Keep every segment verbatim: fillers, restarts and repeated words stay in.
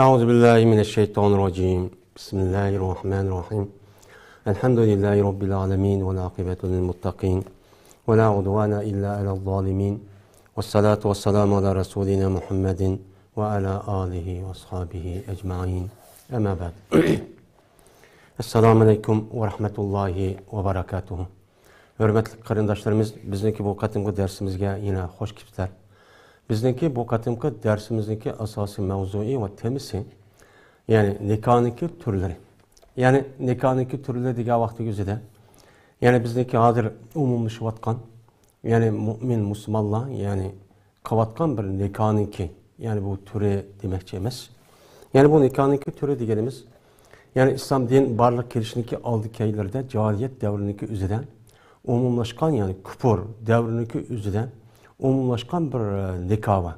أعوذ بالله من الشيطان الرجيم. بسم الله الرحمن الرحيم. الحمد لله رب العالمين، والعاقبة للمتقين، ولا عدوان إلا على الظالمين، والصلاة والسلام على رسولنا محمد وعلى آله وأصحابه أجمعين. أما بعد. السلام عليكم ورحمة الله وبركاته. ھۆرمەتلىك قېرىنداشلىرىمىز، بىزنىڭكى بۇ قېتىمقى دەرسىمىزگە يەنە خوش كېلىپسىلەر. بىزنىڭكى بۇ قېتىمقى دەرسىمىزنىڭكى ئاساسىي مەۋزۇيى ۋە تېمىسى، يەنى نىكاھنىڭكى تۈرلىرى. يەنى نىكاھنىڭكى تۈرلىرى دېگەن ۋاقىتنىڭ ئۆزىدە، يەنى بىزنىڭكى ھازىر ئومۇملىشىۋاتقان، يەنى مۇئمىن مۇسۇلمانلار، يەنى قىلىۋاتقان بىر نىكاھنىڭكى، يەنى بۇ تۈرى دېمەكچى ئەمەس. يەنى بۇ نىكاھنىڭكى تۈرى دېگىنىمىز، يەنى ئىسلام دىن بارلىققا كېلىشنىڭكى ئالدى كەينىلىرىدە جاھىلىيەت دەۋرىنىڭكى ئۆزىدە ئومۇملاشقان، يەنى كۇپۇر دەۋرىنىڭكى ئۆزىدە ئومۇملاشقان بىر، ئە، نىكاھ بار.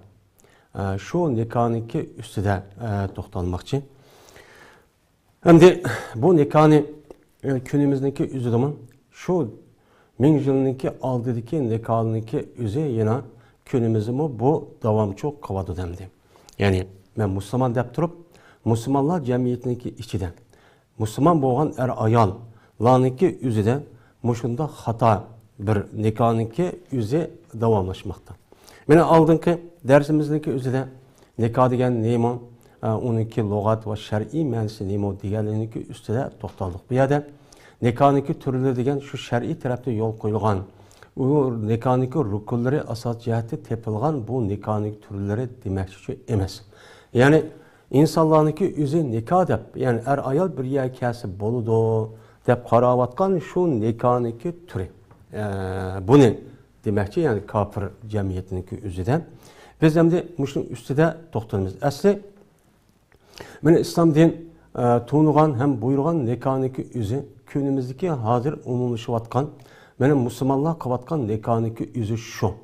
ئە، شۇ نىكاھنىڭكى ئۈستىدە، ئە، توختالماقچى. ئەمدى بۇ نىكاھنى، ئە، كۈنىمىزنىڭكى ئۆزىدىمۇ شۇ مىڭ يىلنىڭكى ئالدىدىكى نىكاھنىڭكى ئۆزى يەنە كۈنىمىزدىمۇ بۇ داۋامچۇ قىلىۋاتىدۇ ئەمدى. يەنى مەن مۇسۇلمان دەپ تۇرۇپ، مۇسۇلمانلار جەمئىيىتىنىڭكى ئىچىدە مۇسۇلمان بولغان ئەر-ئاياللارنىڭكى ئۆزىدە مۇشۇنداق خاتا بىر نىكاھنىڭكى ئۆزى داۋاملاشماقتا. مانا ئالدىنقى دەرسىمىزنىڭكى ئۆزىدە نىكاھ دېگەن نېمە، ئە، ئۇنىڭكى لۇغەت ۋە شەرئىي مەنىسى نېمە دېگەنلىكنىڭكى ئۈستىدە توختالدۇق. بۇ يەردە نىكاھنىڭكى تۈرلىرى دېگەن شۇ شەرئىي تەرەپتە يول قويۇلغان، ئۇ نىكاھنىڭكى رۇكۇنلىرى ئاساس جەھەتتە تېپىلغان بۇ نىكاھنىڭكى تۈرلىرى دېمەكچى ئەمەس. يەنى ئىنسانلارنىڭكى ئۆزى نىكاھ دەپ، يەنى ئەر-ئايال بىر يەرگە كەلسە بولىدۇ دەپ قاراۋاتقان شۇ نىكاھنىڭكى تۈرى. ئە، بۇنى دېمەكچى، يەنى كاپىر جەمئىيىتىنىڭكى ئۆزىدە. بىز ئەمدى مۇشۇنىڭ ئۈستىدە توختىلىمىز. ئەسلى مانا ئىسلام دىن، ئە، تونۇغان ھەم بۇيرۇغان نىكاھنىڭكى ئۆزى كۈنىمىزدىكى ھازىر ئومۇملىشىۋاتقان، مانا مۇسۇلمانلار قىلىۋاتقان نىكاھنىڭكى ئۆزى شۇ.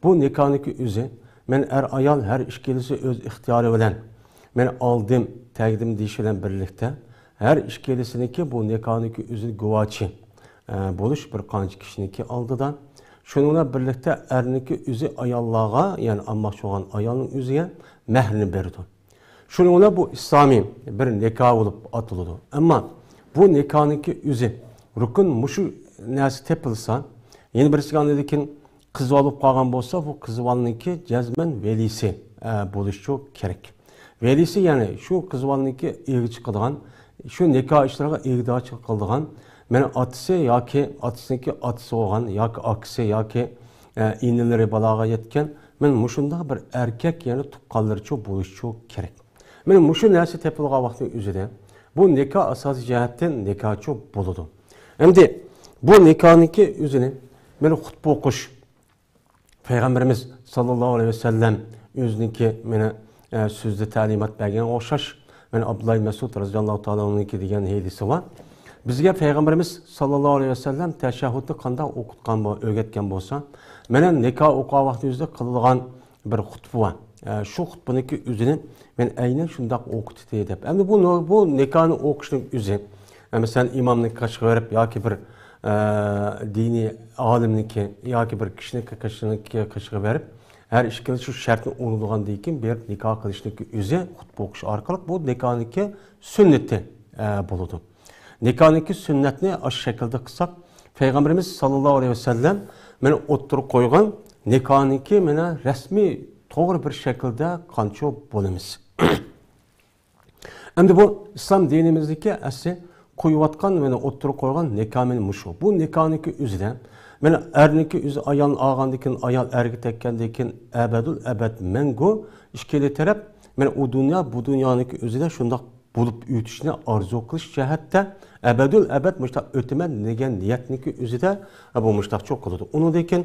بۇ نىكاھنىڭكى ئۆزى، مانا ئەر-ئايال ھەر ئىككىلىسى ئۆز ئىختىيارى بىلەن، مانا ئالدىم، تەگدىم دېيىش بىلەن بىرلىكتە، ھەر ئىككىلىسىنىڭكى بۇ نىكاھنىڭكى ئۆزىدە گۇۋاچى، ئە، بولۇش بىر قانچە كىشىنىڭكى ئالدىدا. شۇنىڭ بىلەن بىرلىكتە ئەرنىڭكى ئۆزى ئاياللارغا، يەنى ئالماقچى بولغان ئايالنىڭ ئۆزىگە مەھرىنى بېرىدۇ. شۇنىڭ بىلەن بۇ ئىسلامىي بىر نىكاھ بولۇپ ئاتىلىدۇ. ئەمما بۇ نىكاھنىڭكى ئۆزى رۇكۇن مۇشۇ نەرسە تېپىلسا، يەنە بىرسىگە ئاندىن كېيىن قىز ئالىپ قالغان بولسا، بۇ قىز بالىنىڭكى جەزمەن ۋەلىسى، ئە، بولۇشى كېرەك. ۋەلىسى، يەنى شۇ قىز بالىنىڭكى ئىگە چىقىدىغان، شۇ نىكاھ ئىشلىرىغا ئىگىدارچىلىق قىلىدىغان، مانا ئاتىسى ياكى ئاتىسىنىڭكى ئاتىسى بولغان ياكى ئاكىسى ياكى، ئە، ئىنىلىرى بالاغا يەتكەن، مانا مۇشۇنداق بىر ئەركەك، يەنى تۇغقانلىرىچۇ بولۇشى كېرەك. مانا مۇشۇ نەرسە تېپىلغان ۋاقىتنىڭ ئۆزىدە بۇ نىكاھ ئاساسىي جەھەتتىن نىكاھچۇ بولىدۇ. ئەمدى بۇ نىكاھنىڭكى ئۆزىنى مانا خۇتبە ئوقۇش، پەيغەمبىرىمىز ساللاللاھۇ ئەلەيھى ۋەسەللەم ئۆزىنىڭكى مانا، ئە، سۆزىدە تەلىمات بەرگەنگە ئوخشاش، مانا ئابدۇللا مەسئۇد رازىياللاھۇ تائالا ئەنھۇنىڭكى دېگەن ھەدىسى بار. بىزگە پەيغەمبىرىمىز ساللاللاھۇ ئەلەيھى ۋەسەللەم تەشەھھۇدنى قانداق ئوقۇتقان بو-، ئۆگەتكەن بولسا، مانا نىكاھ ئوقۇغان ۋاقتىمىزدا قىلىدىغان بىر خۇتبە بار. ئە، شۇ خۇتبىنىڭكى ئۆزىنى مەن ئەينەن شۇنداق ئوقۇتتى دەپ. ئەمدى بۇ نو-، بۇ نىكاھنى ئوقۇشنىڭ ئۆزى، ئە، مەسىلەن، ئىمامنىڭ قېشىغا بېرىپ ياكى بىر، ئە، دىنىي ئالىمنىڭكى ياكى بىر كىشىنىڭ قېشىنىڭكى قېشىغا بېرىپ، ھەر ئىككىلىسى شۇ شەرتنى ئورۇندىغاندىن كېيىن بېرىپ نىكاھ قىلىشنىڭكى ئۆزى خۇتبە ئوقۇش ئارقىلىق بۇ نىكاھنىڭكى سۈننىتى، ئە، بولىدۇ. نىكاھنىڭكى سۈننەتنى ئاشۇ شەكىلدە قىلساق، پەيغەمبىرىمىز ساللاللاھۇ ئەلەيھى ۋەسەللەم مانا ئوتتۇرىغا قويغان نىكاھنىڭكى مانا رەسمىي توغرا بىر شەكىلدە قىلغانچۇ بولىمىز. ئەمدى بۇ ئىسلام دىنىمىزدىكى ئەسلى قويۇۋاتقان، مانا ئوتتۇرىغا قويغان نىكاھ مانا مۇشۇ. بۇ نىكاھنىڭكى ئۆزىدە مانا ئەرنىڭكى ئۆزى ئايالنى ئالغاندىن كېيىن، ئايال ئەرگە تەگكەندىن كېيىن ئەبەدۇل ئەبەد مەڭگۈ ئىككىلى تەرەپ مانا ئۇ دۇنيا، بۇ دۇنيانىڭكى ئۆزىدە شۇنداق بولۇپ ئۆتۈشنى ئارزۇ قىلىش جەھەتتە ئەبەدۇل ئەبەد مۇشۇنداق ئۆتىمەن دېگەن نىيەتنىڭكى ئۆزىدە بۇ مۇشۇنداق چوق قىلىدۇ. ئۇنىڭدىن كېيىن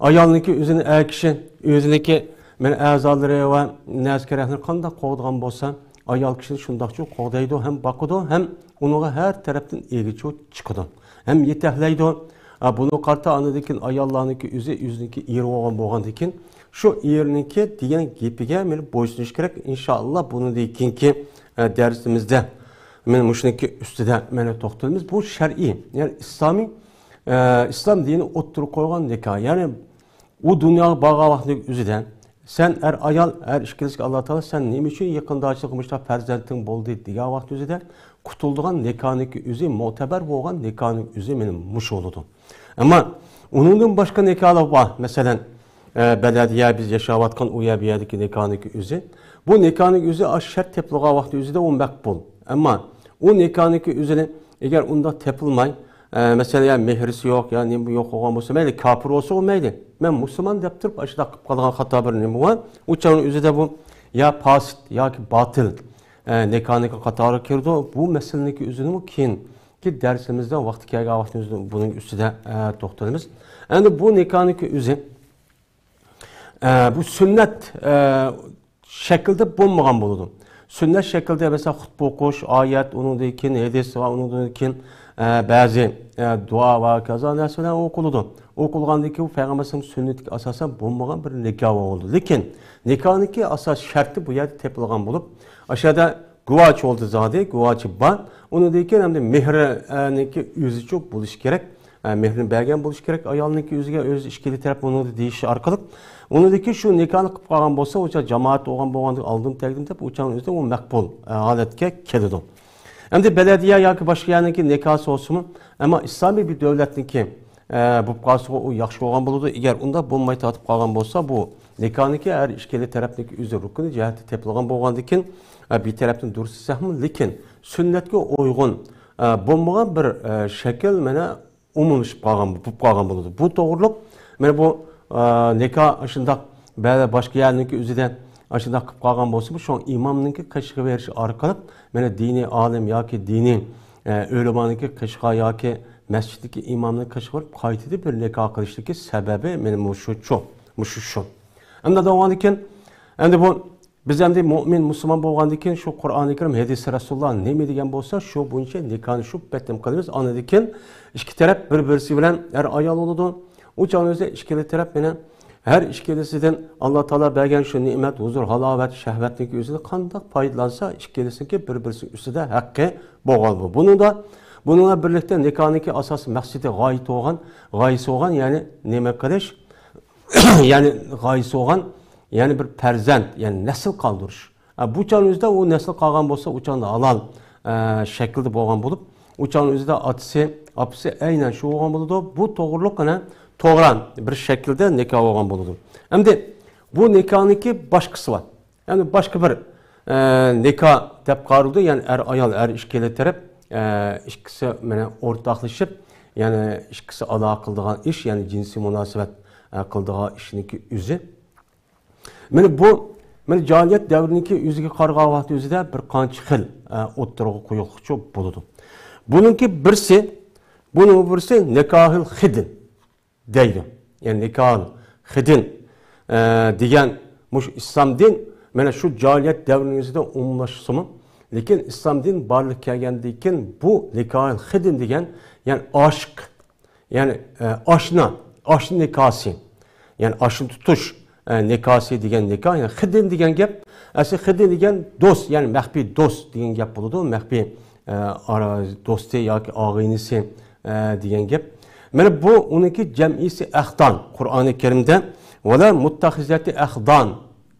ئايالنىڭكى ئۆزىنى ئەر كىشى ئۆزىنىڭكى مانا ئەزالىرى ۋە نەرسە كېرەكلىرىنى قانداق قوغدىغان بولسا، ئايال كىشىنى شۇنداقچۇ قوغدايدۇ ھەم باقىدۇ ھەم ئۇنىڭغا ھەر تەرەپتىن ئىگىچۇ چىقىدۇ ھەم يېتەكلەيدۇ. ئا، بۇنىڭغا قارىتا ئاندىن كېيىن ئاياللارنىڭكى ئۆزى ئۆزىنىڭكى ئېرى بولغان بولغاندىن كېيىن شۇ ئېرىنىڭكى دېگەن گېپىگە مانا بويسۇنۇش كېرەك. ئىنشائاللا بۇنىڭدىن كېيىنكى، ئە، دەرسىمىزدە مانا مۇشۇنىڭكى ئۈستىدە مانا توختىلىمىز. بۇ شەرئىي، يەنى ئىسلامىي، ئە، ئىسلام دىنى ئوتتۇرىغا قويغان نىكاھ. يەنى ئۇ دۇنياغا بارغان ۋاقتىنىڭ ئۆزىدە سەن ئەر-ئايال، ھەر ئىككىلىسىگە ئاللا تائالا سەن نېمە ئۈچۈن يېقىنداشلىققا مۇشۇنداق پەرزەنتىڭ بولدى دېگەن ۋاقىت ئۆزىدە قۇتۇلىدىغان نىكاھنىڭكى ئۆزى، مۆتىبەر بولغان نىكاھنىڭ ئۆزى مانا مۇشۇ بولىدۇ. ئەمما ئۇنىڭدىن باشقا نىكاھلار بار. مەسىلەن، ئە، بەلەدىيە، بىز ياشاۋاتقان ئۇ يەر، بۇ يەردىكى نىكاھنىڭكى ئۆزى. بۇ نىكاھنىڭ ئۆزى ئاشۇ شەرت تېپىلغان ۋاقىت ئۆزىدە ئۇ مەقبۇل. ئەمما ئۇ نىكاھنىڭكى ئۆزىنى ئەگەر ئۇنداق تېپىلماي، ئە، مەسىلەن، يا مېھرىسى يوق، يا نېمە يوق بولغان بولسا، مەيلى، كاپىر بولسا، ئۇ مەيلى. مەن مۇسۇلمان دەپ تۇرۇپ، ئاشۇنداق قىلىپ قالغان خاتا بىر نېمە بار. ئۇ چاغنىڭ ئۆزىدە بۇ يا پاسىت ياكى باتىل، ئە، نىكاھنىڭكى قاتارىغا كىرىدۇ. بۇ مەسىلىنىڭكى ئۆزىنىمۇ كېيىنكى دەرسىمىزدە ۋاقتى كەلگەن ۋاقتىمىزدا بۇنىڭ ئۈستىدە، ئە، توختىلىمىز. ئەمدى بۇ نىكاھنىڭكى ئۆزى، ئە، بۇ سۈننەت، ئە، شەكلىدە بولمىغان بولىدۇ. سۈننەت شەكلىدە، مەسىلەن، خۇتبە ئوقۇش، ئايەت، ئۇنىڭدىن كېيىن ھەدىس ۋە ئۇنىڭدىن كېيىن، ئە، بەزى، ئە، دۇئا ۋە كازا نەرسىلەر ئوقۇلىدۇ. ئوقۇلغاندىن كېيىن ئۇ پەيغەمبەر ئەلەيھىسسالام سۈننىتىگە ئاساسەن بولمىغان بىر نىكاھ بولىدۇ. لېكىن نىكاھنىڭكى ئاساس شەرتى بۇ يەردە تېپىلغان بولۇپ، ئاشۇ يەردە گۇۋاچى بولدى زادى، گۇۋاچى بار. ئۇنىڭدىن كېيىن ئەمدى مېھرىنىڭكى ئۆزىچۇ بولۇشى كېرەك. ئە، مېھرىنى بەرگەن بولۇشى كېرەك ئايالنىڭكى ئۆزىگە، ئۆز ئىككىلى تەرەپ ئۇنىڭدا دېيىشى ئارقىلىق. ئۇنىڭدىن كېيىن شۇ نىكاھنى قىلىپ قالغان بولسا، ئۇ چاغ جامائەت بولغان بولغاندىن ئالدىم تەگدىم دەپ، ئۇ چاغنىڭ ئۆزىدە ئۇ مەقبۇل، ئە، ھالەتكە كېلىدۇ. ئەمدى بەلەدىيە ياكى باشقا يەرنىڭكى نىكاھى بولسىمۇ، ئەمما ئىسلامىي بىر دۆلەتنىڭكى، ئە، بولۇپ قالسىغۇ ئۇ ياخشى بولغان بولىدۇ. ئەگەر ئۇنداق بولماي تارتىپ قالغان بولسا، بۇ نىكاھنىڭكى ھەر ئىككىلى تەرەپنىڭكى ئۆزى رۇكنى جەھەتتە تېپىلغان بولغاندىن كېيىن، ئە، بىر تەرەپتىن دۇرۇس دېسەكمۇ، لېكىن سۈننەتكە ئۇيغۇن، ئە، بولمىغان بىر، ئە، شەكىل مانا ئومۇملىشىپ قالغان، بولۇپ قالغان بولىدۇ. بۇ توغرۇلۇق مانا بۇ، ئە، نىكاھ ئاشۇنداق بەزى باشقا يەرنىڭكى ئۆزىدە ئاشۇنداق قىلىپ قالغان بولسىمۇ، شۇڭا ئىمامنىڭكى قېشىغا بېرىش ئارقىلىق مانا دىنىي ئالىم ياكى دىنىي، ئە، ئۆلىمانىڭكى قېشىغا ياكى مەسچىتتىكى ئىمامنىڭ قېشىغا بېرىپ قايتىدىن بىر نىكاھ قىلىشلىكى سەۋەبى مانا مۇشۇ شۇ، مۇشۇ شۇ. ئەمدى دەۋامىدىكىن، ئەمدى بۇ بىز ئەمدى مۆمىن، مۇسۇلمان بولغاندىن كېيىن شۇ قۇرئانى كەرىم، ھەدىسى رەسۇلۇللا نېمە دېگەن بولسا، شۇ بويىچە نىكاھنى شۇ پېتىم قىلىمىز. ئاندىن كېيىن ئىككى تەرەپ بىر-بىرسى بىلەن ئەر-ئايال بولىدۇ. ئۇ چاغنىڭ ئۆزىدە ئىككىلى تەرەپ مانا ھەر ئىككىلىسىدىن ئاللا تائالا بەرگەن شۇ نېمەت، ھۇزۇر، ھالاۋەت، شەھۋەتنىڭكى ئۆزىدە قانداق پايدىلانسا، ئىككىلىسىنىڭكى بىر-بىرسىنىڭ ئۈستىدە ھەققى بولغان بۇ. بۇنىڭدا، بۇنىڭ بىلەن بىرلىكتە نىكاھنىڭكى ئاساسىي مەقسىتى، غايىسى بولغان، غايىسى بولغان، يەنى نېمە قىلىش، يەنى غايىسى بولغان، يەنى بىر پەرزەنت، يەنى نەسىل قالدۇرۇش. ئە، بۇ چاغنىڭ ئۆزىدە ئۇ نەسىل قالغان بولسا، ئۇ چاغدا ھالال، ئە، شەكىلدە بولغان بولۇپ، ئۇ چاغنىڭ ئۆزىدە ئاتىسى، ئاپىسى ئەينەن شۇ بولغان بولىدۇ. بۇ توغرىلىق ئەنە توغرا بىر شەكىلدە نىكاھ بولغان بولىدۇ. ئەمدى بۇ نىكاھنىڭكى باشقىسى بار. يەنى باشقا بىر، ئە، نىكاھ دەپ قارىلىدۇ. يەنى ئەر-ئايال، ھەر ئىككىلا تەرەپ، ئە، ئىككىسى مانا ئورتاقلىشىپ، يەنى ئىككىسى ئالاقە قىلىدىغان ئىش، يەنى جىنسىي مۇناسىۋەت، ئە، قىلىدىغان ئىشنىڭكى ئۆزى. مانا بۇ، مانا جاھىلىيەت دەۋرىنىڭكى ئۆزىگە قارىغان ۋاقتى ئۆزىدە بىر قانچە خىل، ئە، ئوتتۇرىغا قويۇلغۇچى بولىدۇ. بۇنىڭكى بىرسى، بۇنىڭ بىرسى نىكاھىل خىدن دەيدۇ. يەنى نىكاھىل خىدن، ئە، دېگەن مۇشۇ ئىسلام دىن، مانا شۇ جاھىلىيەت دەۋرىنىڭ ئۆزىدە ئومۇملاشسىمۇ، لېكىن ئىسلام دىن بارلىققا كەلگەندىن كېيىن بۇ نىكاھىل خىدن دېگەن، يەنى ئاشىق، يەنى، ئە، ئاشنا، ئاشنا نىكاسى. يەنى ئاشنا تۇتۇش، ئە، نىكاسى دېگەن نىكاھ. يەنى خىدىن دېگەن گەپ، ئەسلى خىدىن دېگەن دوست، يەنى مەخپىي دوست دېگەن گەپ بولىدۇ. مەخپىي، ئە، ئارا دوستى ياكى ئاغىنىسى، ئە، دېگەن گەپ. مانا بۇ ئۇنىڭكى جەمئىسى ئەخدان. قۇرئانى كەرىمدە «ۋەلا مۇتتەخىزەتى ئەخدان»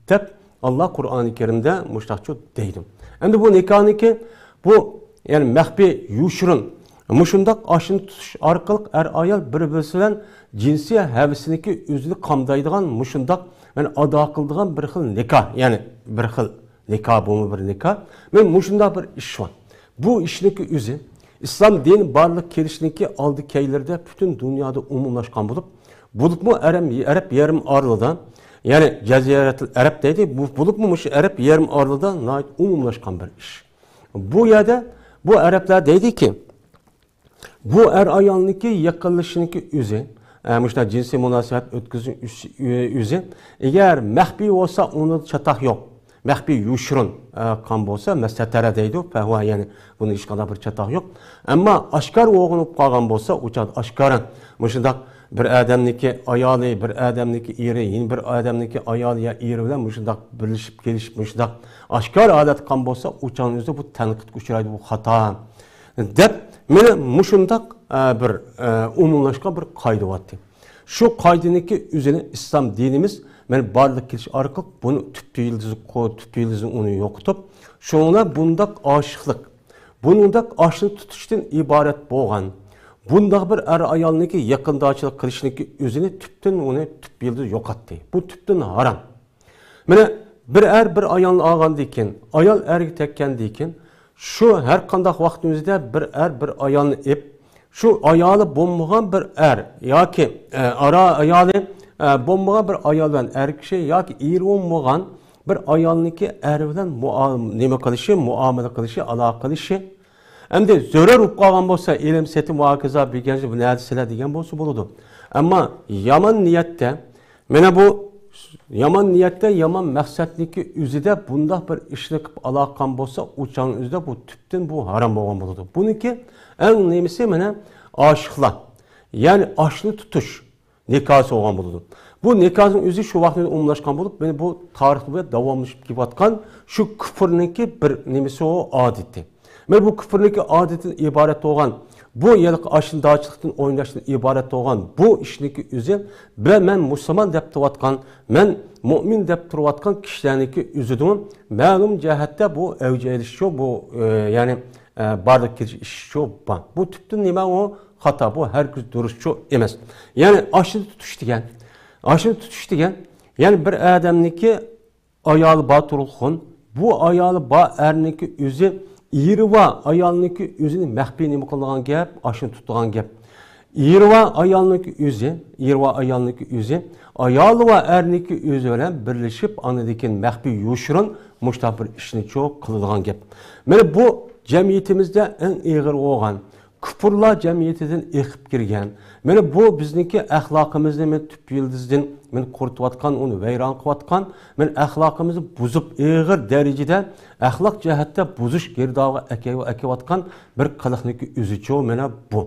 دەپ، ئاللا قۇرئانى كەرىمدە مۇشۇنداقچۇ دەيدۇ. ئەمدى بۇ نىكاھنىكى، بۇ، يەنى مەخپىي، يوشۇرۇن، مۇشۇنداق ئاشنا تۇتۇش ئارقىلىق ئەر-ئايال بىر-بىرسى بىلەن جىنسىي ھەۋىسىنىكى ئۆزىنى قامدايدىغان مۇشۇنداق، يەنى ئادا قىلىدىغان بىر خىل نىكاھ، يەنى بىر خىل نىكاھ، بۇمۇ بىر نىكاھ. مانا مۇشۇنداق بىر ئىش بار. بۇ ئىشنىڭكى ئۆزى ئىسلام دىنى بارلىققا كېلىشنىڭكى ئالدى كەيلىرىدە پۈتۈن دۇنيادا ئومۇملاشقان بولۇپ، بولۇپمۇ ئەرەب، ئەرەب يېرىم ئارىلىدا، يەنى جەزىرەتۇل ئەرەب دەيدۇ، بۇ، بولۇپمۇ مۇشۇ ئەرەب يېرىم ئارىلىدا ناھايىتى ئومۇملاشقان بىر ئىش. بۇ يەردە بۇ ئەرەبلەر دەيدىكى، بۇ ئەر-ئايالنىڭكى يېقىنلىشىشنىڭكى ئۆزى، ئە، مۇشۇنداق جىنسىي مۇناسىۋەت ئۆتكۈزۈش ئۆزى، ئەگەر مەخپىي بولسا، ئۇنىڭدا چاتاق يوق. مەخپىي، يوشۇرۇن، ئە، قىلغان بولسا، مەستەتەرە دەيدۇ، پەھۋا، يەنى بۇنىڭدا ھېچقانداق بىر چاتاق يوق. ئەمما ئاشكارا بولغان بولۇپ قالغان بولسا، ئۇ چاغدا ئاشكارا مۇشۇنداق بىر ئادەمنىڭكى ئايالى، بىر ئادەمنىڭكى ئېرى، يەنە بىر ئادەمنىڭكى ئايالى يا ئېرى بىلەن مۇشۇنداق بىرلىشىپ كېلىشىپ، مۇشۇنداق ئاشكارا ھالەتتە قىلغان بولسا، ئۇ چاغنىڭ ئۆزىدە بۇ تەنقىدكە ئۇچرايدۇ، بۇ خاتا. دەپ، مانا مۇشۇنداق، ئە، بىر، ئە، ئومۇملاشقان بىر قائىدە بارتتى. شۇ قائىدىنىڭكى ئۆزىنى ئىسلام دىنىمىز مەن بارلىققا كېلىش ئارقىلىق بۇنى تۈپتە يىلتىزى، تۈپتە يىلتىزىنى ئۇنى يوقىتىپ، شۇنىڭ بىلەن بۇنداق ئاشىقلىق، بۇنىڭدەك ئاشنى تۇتۇشتىن ئىبارەت بولغان، بۇنداق بىر ئەر-ئايالنىڭكى يېقىنداشچىلىق قىلىشنىڭكى ئۆزىنى تۈپتىن ئۇنى تۈپ يىلتىز يوقاتتى. بۇ تۈپتىن ھارام. مانا بىر ئەر بىر ئايالنى ئالغاندىن كېيىن، ئايال ئەرگە تەگكەندىن كېيىن، شۇ ھەر قانداق ۋاقىتنىڭ ئۆزىدە بىر ئەر بىر ئايالنى ئېلىپ، شۇ ئايالى بولمىغان بىر ئەر ياكى، ئە، ئارا ئايالى، ئە، بولمىغان بىر ئايال بىلەن ئەر كىشى ياكى ئېرى بولمىغان بىر ئايالنىڭكى ئەر بىلەن مۇئا-، نېمە قىلىشى، مۇئامىلە قىلىشى، ئالاقە قىلىشى. ئەمدى زۆرۈر بولۇپ قالغان بولسا، ئېلىم سېتىم ۋە ھاكازا بىر گەنجى بۇ نەدە سىلە دېگەن بولسا بولىدۇ. ئەمما يامان نىيەتتە، مانا بۇ يامان نىيەتتە، يامان مەقسەتنىڭكى ئۆزىدە بۇنداق بىر ئىشنى قىلىپ ئالاققان بولسا، ئۇ چاغنىڭ ئۆزىدە بۇ تۈپتىن بۇ ھارام بولغان بولىدۇ. بۇنىڭكى ئەڭ نېمىسى مانا ئاشىقلار، يەنى ئاشنى تۇتۇش نىكاھسى بولغان بولىدۇ. بۇ نىكاھنىڭ ئۆزى شۇ ۋاقىتتا ئومۇملاشقان بولۇپ، مانا بۇ تارىخ بىلەن داۋاملىشىپ كېلىۋاتقان شۇ كۇپۇرنىڭكى بىر نېمىسى، ئۇ ئادىتى. مانا بۇ كۇپۇرنىڭكى ئادىتىدىن ئىبارەت بولغان، بۇ ھېلىقى ئاشنىدارچىلىقتىن ئويناشتىن ئىبارەت بولغان بۇ ئىشنىڭكى ئۆزى، بە-، مەن مۇسۇلمان دەپ تۇرۇۋاتقان، مەن مۇئمىن دەپ تۇرۇۋاتقان كىشىلەرنىڭكى ئۆزىدىمۇ مەلۇم جەھەتتە بۇ ئەۋج ئېلىشچۇ، بۇ، ئە، يەنى، ئە، بارلىققا كېلىش ئىشچۇ بار. بۇ تۈپتىن نېمە ئۇ؟ خاتا، بۇ ھەرگىز دۇرۇسچۇ ئەمەس. يەنى ئاشنى تۇتۇش دېگەن، ئاشنى تۇتۇش دېگەن، يەنى بىر ئادەمنىڭكى ئايالى بار تۇرغۇن، بۇ ئايالى بار ئەرنىڭكى ئۆزى، ئېرى بار ئايالنىڭكى ئۆزىنى مەخپىي نېمە قىلىدىغان گەپ، ئاشنى تۇتىدىغان گەپ. ئېرى بار ئايالنىڭكى ئۆزى، ئېرى بار ئايالنىڭكى ئۆزى، ئايالى بار ئەرنىڭكى ئۆزى بىلەن بىرلىشىپ، ئاندىن كېيىن مەخپىي يوشۇرۇن مۇشۇنداق بىر ئىشنىچۇ قىلىدىغان گەپ. مانا بۇ جەمئىيىتىمىزدە ئەڭ ئېغىر بولغان، كۇپۇرلار جەمئىيىتىدىن ئېقىپ كىرگەن. مانا بۇ بىزنىڭكى ئەخلاقىمىزنى مانا تۈپ يىلتىزىدىن مانا قۇرۇتۇۋاتقان، ئۇنى ۋەيران قىلىۋاتقان، مانا ئەخلاقىمىزنى بۇزۇپ، ئېغىر دەرىجىدە ئەخلاق جەھەتتە بۇزۇش گىردابىغا ئەكە-، ئەكىۋاتقان بىر قىلىقنىڭكى ئۆزىچۇ مانا بۇ.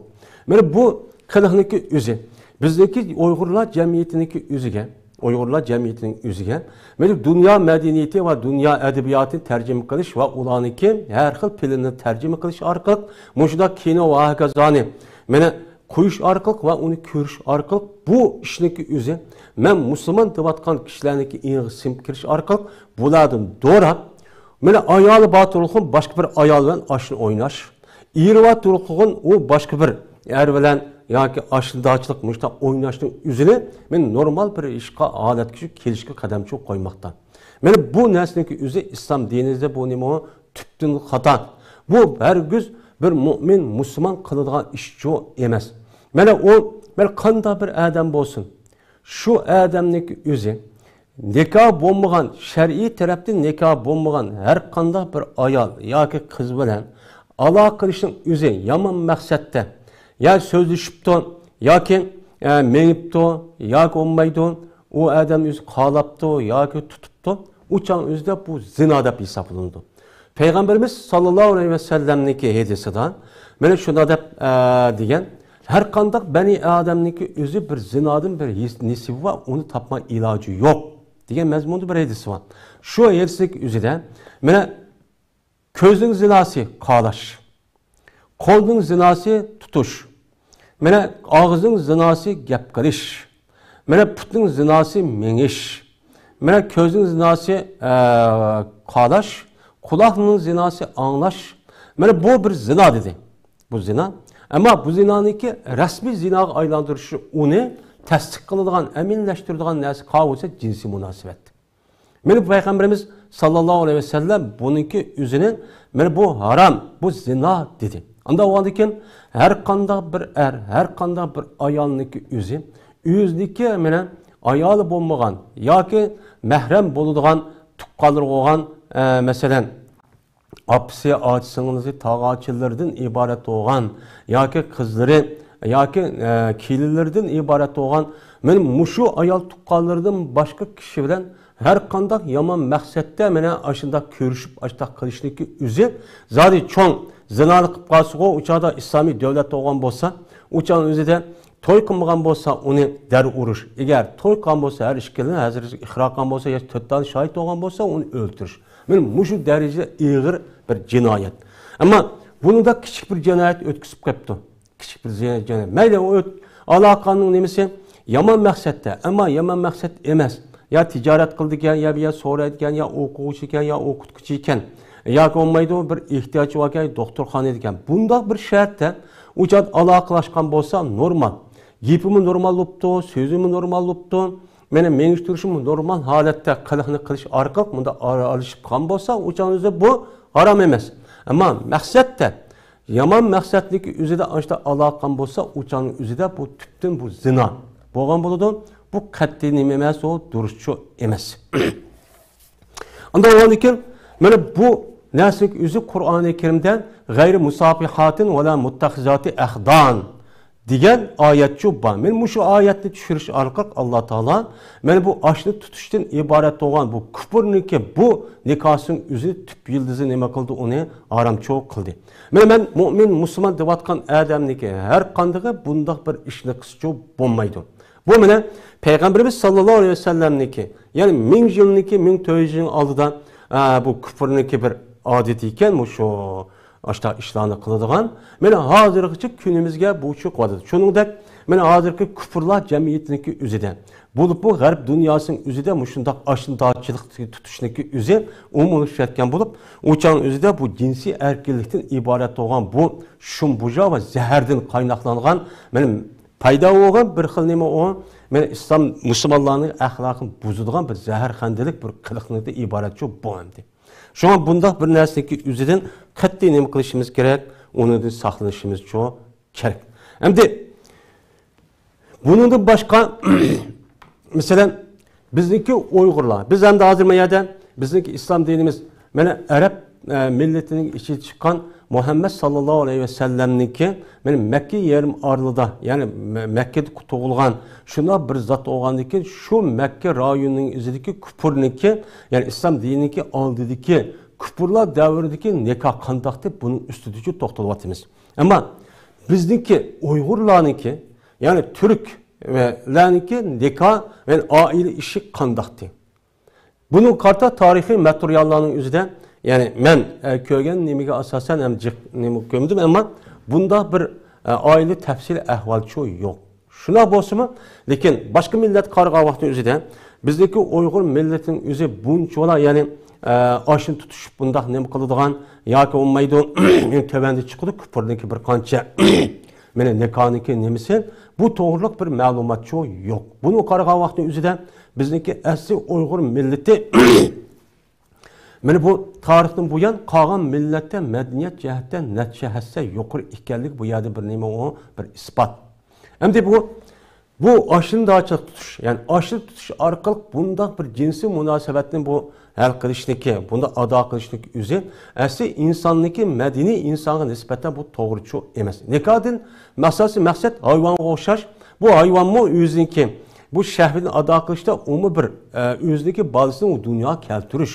مانا بۇ قىلىقنىڭكى ئۆزى بىزنىڭكى ئۇيغۇرلار جەمئىيىتىنىڭكى ئۆزىگە، ئۇيغۇرلار جەمئىيىتىنىڭ ئۆزىگە، مانا دۇنيا مەدەنىيىتى ۋە دۇنيا ئەدەبىياتىنى تەرجىمە قىلىش ۋە ئۇلارنىڭكى ھەر خىل پىلىنى تەرجىمە قىلىش ئارقىلىق، مۇشۇنداق كىنو ۋە ھاكازانى مانا قويۇش ئارقىلىق ۋە ئۇنى كۆرۈش ئارقىلىق بۇ ئىشنىڭكى ئۆزى، مەن مۇسۇلمان دەۋاتقان كىشىلەرنىڭكى ئېڭىغا سىڭىپ كىرىش ئارقىلىق بۇلاردىن دوراپ، مانا ئايالى بار تۇرغۇن باشقا بىر ئايال بىلەن ئاشنى ئويناش، ئېرى بار تۇرۇپ قالغان ئۇ باشقا بىر ئەر بىلەن ياكى ئاشنىدارچىلىق مۇشۇنداق ئويناشنىڭ ئۆزىنى مەن نورمال بىر ئىشقا، ھالەتكە شۇ كېلىشكە قەدەمچۇ قويماقتا. مانا بۇ نەرسىنىڭكى ئۆزى ئىسلام دىنىمىزدە بۇ نېمە ئۇ؟ تۈپتىن خاتا. بۇ ھەرگىز بىر مۇئمىن، مۇسۇلمان قىلىدىغان ئىشچۇ ئەمەس. مانا ئۇ، مانا قانداق بىر ئادەم بولسۇن، شۇ ئادەمنىڭكى ئۆزى نىكاھ بولمىغان، شەرئىي تەرەپتىن نىكاھ بولمىغان ھەر قانداق بىر ئايال ياكى قىز بىلەن ئالاقە قىلىشنىڭ ئۆزى يامان مەقسەتتە يا سۆزلىشىپتۇ، ياكى، ئە، مېڭىپتۇ، ياكى بولمايدۇ، ئۇ ئادەم ئۆزى قالاپتۇ ياكى تۇتۇپتۇ، ئۇ چاغ ئۆزىدە بۇ زىنا دەپ ھېسابلىنىدۇ. پەيغەمبىرىمىز ساللاللاھۇ ئەلەيھى ۋەسەللەمنىڭكى ھەدىسىدا مانا شۇنداق دەپ، ئە، دېگەن، ھەر قانداق بەنى ئادەمنىڭكى ئۆزى بىر زىنادىن بىر ھېس-، نېسىۋى بار، ئۇنى تاپماي ئىلاجى يوق، دېگەن مەزمۇندا بىر ھەدىسى بار. شۇ ھەدىسنىڭكى ئۆزىدە مانا كۆزنىڭ زىناسى قالاش، قولنىڭ زىناسى تۇتۇش، مانا ئاغزىنىڭ زىناسى گەپ قىلىش، مانا پۇتنىڭ زىناسى مېڭىش، مانا كۆزنىڭ زىناسى، ئە، قالاش، قۇلاقنىڭ زىناسى ئاڭلاش. مانا بۇ بىر زىنا دېدى. بۇ زىنا. ئەمما بۇ زىنانىڭكى رەسمىي زىناغا ئايلاندۇرۇشى، ئۇنى تەستىق قىلىدىغان، ئەمىنلەشتۈرىدىغان نەرسە قالغۇسى جىنسىي مۇناسىۋەت. مانا پەيغەمبىرىمىز ساللاللاھۇ ئەلەيھى ۋەسەللەم بۇنىڭكى ئۆزىنى، مانا بۇ ھارام، بۇ زىنا دېدى. ئانداق بولغاندىكىن ھەر قانداق بىر ئەر، ھەر قانداق بىر ئايالنىڭكى ئۆزى، ئۆزىنىڭكى مانا ئايالى بولمىغان ياكى مەھرەم بولىدىغان تۇغقانلىرى بولغان، ئە، مەسىلەن، ئاپىسى، ئاچا-سىڭلىسى، تاغا-چىلىلىرىدىن ئىبارەت بولغان ياكى قىزلىرى ياكى، ئە، كېلىنلىرىدىن ئىبارەت بولغان مانا مۇشۇ ئايال تۇغقانلىرىدىن باشقا كىشى بىلەن ھەر قانداق يامان مەقسەتتە مانا ئاشۇنداق كۆرۈشۈپ، ئاشۇنداق قىلىشنىڭكى ئۆزى زادى چوڭ زىنانى قىلىپ قالسىغۇ، ئۇ چاغدا ئىسلامىي دۆلەت بولغان بولسا، ئۇ چاغنىڭ ئۆزىدە توي قىلمىغان بولسا، ئۇنى دەر ئۇرۇش. ئەگەر توي قىلغان بولسا، ھەر ئىككىلىنى ھەزرىتى ئىقرار قىلغان بولسا، يا تۆت دانە شاھىت بولغان بولسا، ئۇنى ئۆلتۈرۈش. مانا مۇشۇ دەرىجىدە ئېغىر بىر جىنايەت. ئەمما بۇنىڭدا كىچىك بىر جىنايەت ئۆتكۈزۈپ قويۇپتۇ. كىچىك بىر زىنا جىنايەت. مەيلى، ئۇ ئۆت-، ئالاقىنىڭ نېمىسى، يامان مەقسەتتە، ئەمما يامان مەقسەت ئەمەس. يا تىجارەت قىلىدىكەن، يا بىر يەر سورايدىكەن، يا ئوقۇغۇچى ئىكەن، يا ئوقۇتقۇچى ئىكەن. ياكى بولمايدۇ، بىر ئېھتىياجى باركەن، دوختۇرخانا ئىدىكەن. بۇنداق بىر شەرتتە ئۇ چاغدا ئالاقىلاشقان بولسا نورمال. گېپىمۇ نورمال بوپتۇ، سۆزىمۇ نورمال بوپتۇ. مېنى مېڭىشتۈرۈشىمۇ نورمال ھالەتتە قىلىقنى قىلىش ئارقىلىق مۇنداق ئارىلىشىپ قالغان بولسا، ئۇ چاغنىڭ ئۆزىدە بۇ ھارام ئەمەس. ئەمما مەقسەتتە، يامان مەقسەتلىك ئۆزىدە ئاشتا ئالاقىقان بولسا، ئۇ چاغنىڭ ئۆزىدە بۇ تۈپتىن بۇ زىنا بولغان بولىدۇ. بۇ قەتئىي نېمە ئەمەس، ئۇ دۇرۇسچۇ ئەمەس. ئاندىن ئۇنىڭدىن كېيىن مانا بۇ نەرسىنىڭ ئۆزى قۇرئانى كەرىمدە غەيرى مۇسافىھاتىن ۋەلا مۇتتەخىزاتى ئەخدان دېگەن ئايەتچۇ بار. مانا مۇشۇ ئايەتنى چۈشۈرۈش ئارقىلىق ئاللا تائالا مانا بۇ ئاشنى تۇتۇشتىن ئىبارەت بولغان بۇ كۇپۇرنىڭكى بۇ نىكاسىنىڭ ئۆزى تۈپ يىلدىزى نېمە قىلدى، ئۇنى ھارامچۇ قىلدى. مانا مەن مۇئمىن، مۇسۇلمان دەۋاتقان ئادەمنىڭكى ھەر قاندىقى بۇنداق بىر ئىشنى قىلسىچۇ بولمايدۇ. بۇ مانا پەيغەمبىرىمىز ساللاللاھۇ ئەلەيھى ۋەسەللەمنىڭكى، يەنى مىڭ يىلنىڭكى، مىڭ تۆت يۈز يىلنىڭ ئالدىدا، ئە، بۇ كۇپۇرنىڭكى بىر ئادىتى ئىكەن، مۇشۇ ئاشتا ئىشلارنى قىلىدىغان. مانا ھازىرغىچە كۈنىمىزگە بۇ چىقىۋاتىدۇ. شۇنىڭدەك، مانا ھازىرقى كۇپۇرلار جەمئىيىتىنىڭكى ئۆزىدە، بولۇپمۇ غەرب دۇنياسىنىڭ ئۆزىدە مۇشۇنداق ئاشنىدارچىلىق تۇتۇشنىڭكى ئۆزى ئومۇملىشىۋاتقان بولۇپ، ئۇ چاغنىڭ ئۆزىدە بۇ جىنسىي ئەركىنلىكتىن ئىبارەت بولغان بۇ شۇمبۇژا ۋە زەھەردىن قايناقلانغان، مانا پەيدا بولغان بىر خىل نېمە ئۇ، مانا ئىسلام مۇسۇلمانلارنىڭ ئەخلاقىنى بۇزىدىغان بىر زەھەرخەندىلىك بىر قىلىقنىڭدىن ئىبارەتچۇ بۇ ئەمدى. شۇڭا بۇنداق بىر نەرسىنىڭكى ئۆزىدىن قەتئىي نېمە قىلىشىمىز كېرەك، ئۇنىڭدىن ساقلىنىشىمىزچۇ كېرەك. ئەمدى بۇنىڭدىن باشقا، مەسىلەن، بىزنىڭكى ئۇيغۇرلار، بىز ئەمدى ھازىر ما يەردە بىزنىڭكى ئىسلام دىنىمىز، مانا ئەرەب، ئە، مىللىتىنىڭ ئىچىدىن چىققان مۇھەممەد ساللاللاھۇ ئەلەيھى ۋەسەللەمنىڭكى، مانا مەككە يېرىم ئارىلىدا، يەنى مە-، مەككىدە تۇغۇلغان شۇنداق بىر زات بولغاندىن كېيىن، شۇ مەككە رايونىنىڭ ئىچىدىكى كۇپۇرنىڭكى، يەنى ئىسلام دىنىنىڭكى ئالدىدىكى كۇپۇرلار دەۋرىدىكى نىكاھ قانداقتى، بۇنىڭ ئۈستىدىچۇ توختىلىۋاتىمىز. ئەمما بىزنىڭكى ئۇيغۇرلارنىڭكى، يەنى تۈركلەرنىڭكى نىكاھ ۋە ئائىلە ئىشى قانداقتى؟ بۇنىڭغا قارىتا تارىخىي ماتېرىياللارنىڭ ئۆزىدە، يەنى مەن، ئە، كۆرگەن نېمىگە ئاساسەن ھەم جىق نېمە كۆمدۈم، ئەمما بۇنداق بىر، ئە، ئائىلە تەپسىلىي ئەھۋالچۇ يوق. شۇنداق بولسىمۇ، لېكىن باشقا مىللەتكە قارىغان ۋاقىتنىڭ ئۆزىدە بىزنىڭكى ئۇيغۇر مىللىتىنىڭ ئۆزى بۇنچىۋالا، يەنى، ئە، ئاشنى تۇتۇشۇپ بۇنداق نېمە قىلىدىغان ياكى بولمايدۇ، تۆۋەندە چىقىدۇ، كۇپۇردىكى بىر قانچە مانا نىكاھنىڭكى نېمىسى، بۇ توغرىلىق بىر مەلۇماتچۇ يوق. بۇنى قارىغان ۋاقىتنىڭ ئۆزىدە بىزنىڭكى ئەسلى ئۇيغۇر مىللىتى مانا بۇ تارىختىن بۇيان قالغان مىللەتتە مەدەنىيەت جەھەتتە نەچچە ھەسسە يۇقىرى ئىكەنلىكى بۇ يەردە بىر نېمە ئۇ، بىر ئىسپات. ئەمدى بۇ، بۇ ئاشنىدارچىلىق تۇتۇش، يەنى ئاشنى تۇتۇش ئارقىلىق بۇنداق بىر جىنسىي مۇناسىۋەتنى بۇ ھەل قىلىشنىكى، بۇنداق ئادا قىلىشنىكى ئۆزى ئەسلى ئىنساننىڭكى مەدەنىي ئىنسانغا نىسبەتەن بۇ توغرىچۇ ئەمەس. نىكاھدىن ئاساسىي مەقسەت ھايۋانغا ئوخشاش. بۇ ھايۋانمۇ ئۆزىنىڭكى بۇ شەھۋىتىنى ئادا قىلىشتا ئۇمۇ بىر، ئە، ئۆزىنىڭكى بالىسىنى ئۇ دۇنياغا كەلتۈرۈش.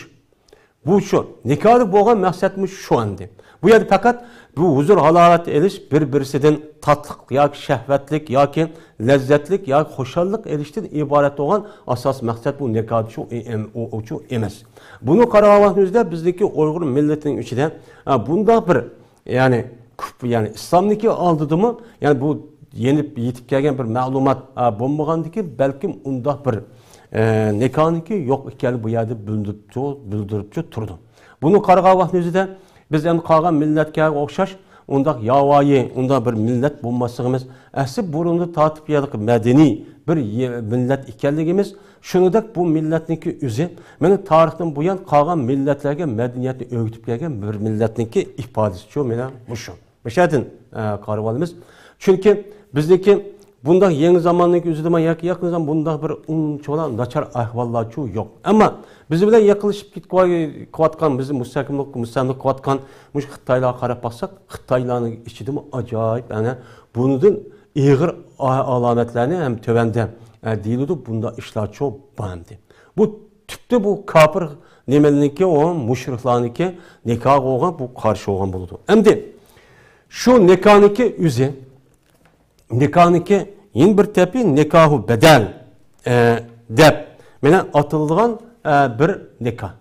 بۇ شۇ. نىكاھدا بولغان مەقسەتمۇ شۇ ئەمدى. بۇ يەردە پەقەت بۇ ھۇزۇر ھالالەت ئېلىش، بىر-بىرسىدىن تاتلىق ياكى شەھۋەتلىك ياكى لەززەتلىك ياكى خۇشاللىق ئېلىشتىن ئىبارەت بولغان ئاساسىي مەقسەت بۇ نىكاھدا شۇ ئەم-، ئۇ، ئۇ شۇ ئەمەس. بۇنى قاراۋاتقان ئۆزىدە بىزدىكى ئۇيغۇر مىللىتىنىڭ ئىچىدە، ئە، بۇنداق بىر يەنى كۇپ-، يەنى ئىسلامنىڭكى ئالدىدىمۇ، يەنى بۇ يېنىپ يېتىپ كەلگەن بىر مەلۇمات، ئا، بولمىغاندىكى بەلكىم ئۇنداق بىر، ئە، نىكاھنىڭكى يوق ئىكەنلىكى بۇ يەردە بىلدۈرۈپچۇ، بىلدۈرۈپچۇ تۇرىدۇ. بۇنى قارىغان ۋاقىتنىڭ ئۆزىدە بىز ئەمدى قالغان مىللەتكە ئوخشاش ئۇنداق ياۋايى، ئۇنداق بىر مىللەت بولماسلىقىمىز، ئەسلى بۇرۇندا تارتىپ يەنى مەدەنىي بىر يە-، مىللەت ئىكەنلىكىمىز، شۇنىڭدەك بۇ مىللەتنىڭكى ئۆزى، مانا تارىختىن بۇيان قالغان مىللەتلەرگە مەدەنىيەتنى ئۆگىتىپ كەلگەن بىر مىللەتنىڭكى ئىپادىسىچۇ، مانا مۇشۇ. مۇشۇ يەردىن، ئە، قارىۋالىمىز. چۈنكى بىزنىڭكى بۇنداق يېڭى زاماننىڭكى ئۆزىدىمۇ ياكى يېقىن زامان بۇنداق بىر ئۇنچىۋالا ناچار ئەھۋاللارچۇ يوق. ئەمما بىز بىلەن يېقىنلىشىپ كېتىۋاتقان، بىزنى مۇستەقىملىق، مۇستەملىكە قىلىۋاتقان مۇشۇ خىتايلارغا قاراپ باقساق، خىتايلارنىڭ ئىچىدىمۇ ئاجايىپ، ئەنە بۇنىڭدىن ئېغىر ئا-، ئالامەتلەرنى ھەم تۆۋەندە، ئە، دېيىلىدۇ، بۇنداق ئىشلارچۇ بار ئەمدى. بۇ تۈپتە بۇ كاپىر نېمىلىرىنىڭكى، ئۇ مۇشرىكلارنىڭكى نىكاھىغا بولغان بۇ قارشى بولغان بولىدۇ. ئەمدى شۇ نىكاھنىڭكى ئۆزى، نىكاھنىڭكى يەنە بىر تەرىپى نىكاھۇ بەدەل، ئە، دەپ مانا ئاتىلىدىغان، ئە، بىر نىكاھ.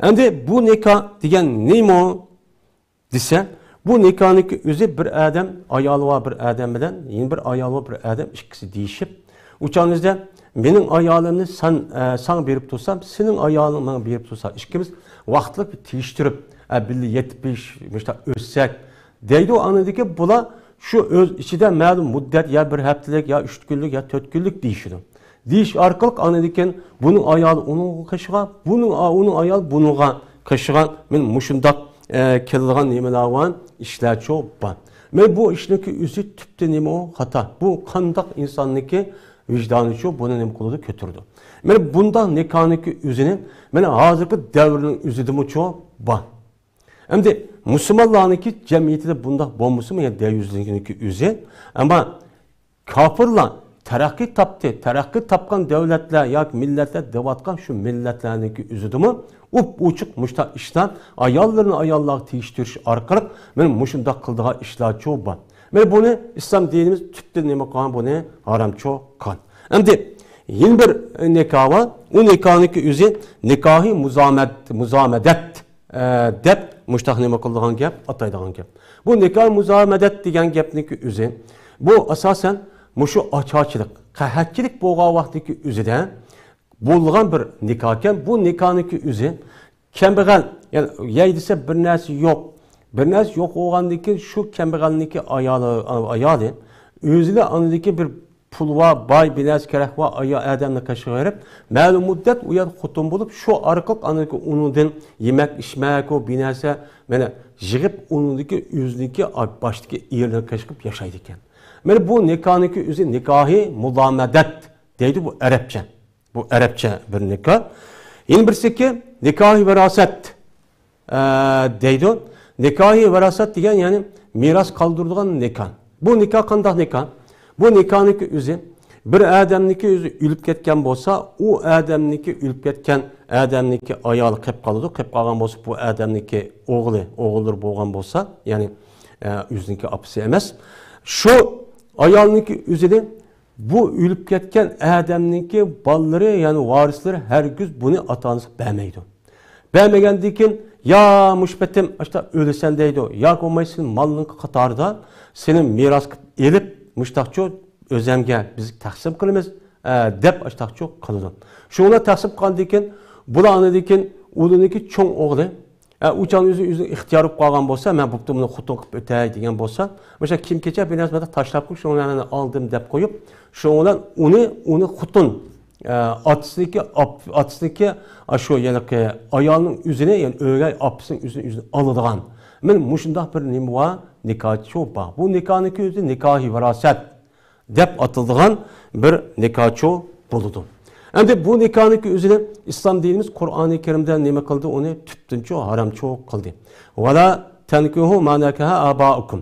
ئەمدى بۇ نىكاھ دېگەن نېمە؟ دېسە، بۇ نىكاھنىڭكى ئۆزى بىر ئادەم، ئايالى بار بىر ئادەم بىلەن، يەنە بىر ئايالى بار بىر ئادەم ئىككىسى دېيىشىپ، ئۇ چاغنىڭىزدا مېنىڭ ئايالىمنى سەن، ئە، ساڭا بېرىپ تۇرسام، سېنىڭ ئايالىڭ ماڭا بېرىپ تۇرسا، ئىككىمىز ۋاقىتلىق بىر تېگىشتۈرۈپ، ئە، بىللە يېتىپ بېشىپ مۇشۇنداق ئۆتسەك، دەيدۇ. ئاندىن كېيىن بۇلار شۇ ئۆز ئىچىدە مەلۇم مۇددەت، يا بىر ھەپتىلىك، يا ئۈچ كۈنلۈك، يا تۆت كۈنلۈك دېيىشىدۇ. دېيىش ئارقىلىق ئاندىن كېيىن بۇنىڭ ئايالى ئۇنىڭغا قېشىغان، بۇنىڭ، ئۇنىڭ ئايالى بۇنىڭغا قېشىغان. مانا مۇشۇنداق، ئە، كېلىدىغان نېمىلەر بار، ئىشلارچۇ بار. مانا بۇ ئىشنىڭكى ئۆزى تۈپتە نېمە ئۇ؟ خاتا. بۇ قانداق ئىنساننىڭكى ۋىجدانىچۇ بۇنى نېمە قىلىدۇ؟ كۆتۈرىدۇ. مانا بۇنداق نىكاھنىڭكى ئۆزىنى، مانا ھازىرقى دەۋرنىڭ ئۆزىدىمۇچۇ بار. ئەمدى مۇسۇلمانلارنىڭكى جەمئىيىتىدە بۇنداق بولمىسىمۇ، يەنى دەۋر يۈزلىرىنىڭكى ئۆزى. ئەمما كاپىرلار تەرەققىي تاپتى، تەرەققىي تاپقان دۆلەتلەر ياكى مىللەتلەر دەۋاتقان شۇ مىللەتلەرنىڭكى ئۆزىدىمۇ ئوپئوچۇق مۇشۇنداق ئىشلار، ئاياللىرىنى ئاياللارغا تېگىشتۈرۈش ئارقىلىق مانا مۇشۇنداق قىلىدىغان ئىشلارچۇ بار. مانا بۇنى ئىسلام دىنىمىز تۈپتىن نېمە قىلغان؟ بۇنى ھارامچۇ قىلغان. ئەمدى يەنە بىر نىكاھ بار. ئۇ نىكاھنىڭكى ئۆزى نىكاھى مۇزامەت، مۇزامەدەت، ئە، دەپ مۇشتاق نېمە قىلىدىغان گەپ، ئاتايدىغان گەپ. بۇ نىكاھ مۇزامەدەت دېگەن گەپنىڭكى ئۆزى، بۇ ئاساسەن مۇشۇ ئاچارچىلىق، قەھەتچىلىك بولغان ۋاقىتنىڭكى ئۆزىدە بولغان بىر نىكاھكەن. بۇ نىكاھنىڭكى ئۆزى كەمبەغەل، يەنى يەي دېسە بىر نەرسە يوق. بىر نەرسە يوق بولغاندىن كېيىن شۇ كەمبەغەلنىڭكى ئايالى، ئايالى ئۆزىلا ئاندىن كېيىن بىر پۇلى بار، باي، بىر نەرسە كېرەك بار، ئايال ئادەمنى قېشىغا بېرىپ، مەلۇم مۇددەت ئۇ يەردە خوتۇن بولۇپ، شۇ ئارقىلىق ئاندىن كېيىن ئۇنىڭدىن يېمەك، ئىچمەك، ئۇ بىر نەرسە، مانا، يىغىپ، ئۇنىڭدىكى ئۆزىنىڭكى باشتىكى ئېرىنى قېشىغا ياشايدىكەن. مانا بۇ نىكاھنىڭكى ئۆزى نىكاھى مۇلامەدەت دەيدۇ بۇ ئەرەبچە. بۇ ئەرەبچە بىر نىكاھ. يەنە بىرسىكى نىكاھى ۋىراسەت، ئە، دەيدۇ. نىكاھى ۋىراسەت دېگەن، يەنى مىراس قالدۇرىدىغان نىكاھ. بۇ نىكاھ قانداق نىكاھ؟ بۇ نىكاھنىڭكى ئۆزى بىر ئادەمنىڭكى ئۆزى ئۆلۈپ كەتكەن بولسا، ئۇ ئادەمنىڭكى ئۆلۈپ كەتكەن ئادەمنىڭكى ئايالى قېلىپ قالىدۇ. قېلىپ قالغان بولسا، بۇ ئادەمنىڭكى ئوغلى، ئوغۇللىرى بولغان بولسا، يەنى، ئە، ئۆزىنىڭكى ئاپىسى ئەمەس. شۇ ئايالنىڭكى ئۆزىنى بۇ ئۆلۈپ كەتكەن ئادەمنىڭكى بالىلىرى، يەنى ۋارىسلىرى ھەرگىز بۇنى ئاتا-ئانىسىغا بەرمەيدۇ. بەرمىگەندىن كېيىن، يا مۇشۇ پېتىم ئاشتا ئۆلىسەن دەيدۇ، ياكى بولماي سېنى مالنىڭ قاتارىدا سېنى مىراس قىلىپ ئېلىپ، مۇشتاقچۇ ئۆزەمگە بىز تەقسىم قىلىمىز، ئە، دەپ ئاشتاقچۇ قىلىدۇ. شۇڭلار تەقسىم قىلغاندىن كېيىن، بۇلار ئاندىن كېيىن ئۇلىنىڭكى چوڭ ئوغلى، ئە، ئۇ چاغدا ئۆزى، ئۆزىنىڭ ئىختىيارى بولۇپ قالغان بولسا، مەن بوپتۇ، بۇنى خوتۇن قىلىپ ئۆتەي دېگەن بولسا، مۇشۇ كىيىم-كېچەك بىر نەرسە تاشلاپ قويۇپ، شۇنى مەن ئالدىم دەپ قويۇپ، شۇنىڭ بىلەن ئۇنى، ئۇنى خوتۇن، ئە، ئاتىسىنىڭكى ئاپ-، ئاتىسىنىڭكى، ئاشۇ ھېلىقى ئايالنىڭ ئۆزىنى، يەنى ئۆگەي ئاپىسىنىڭ ئۆزىنى، ئۆزىنى ئالىدىغان. مانا مۇشۇنداق بىر نېمە بار، نىكاھچۇ بار. بۇ نىكاھنىڭكى ئۆزى نىكاھى ۋىراسەت دەپ ئاتىلىدىغان بىر نىكاھچۇ بولىدۇ. ئەمدى بۇ نىكاھنىڭكى ئۆزىنى ئىسلام دىنىمىز قۇرئانى كەرىمدە نېمە قىلدى؟ ئۇنى تۈپتىنچۇ ھارامچۇ قىلدى. ۋەلا تەنكىھۇ ما نەكەھە ئابائۇكۇم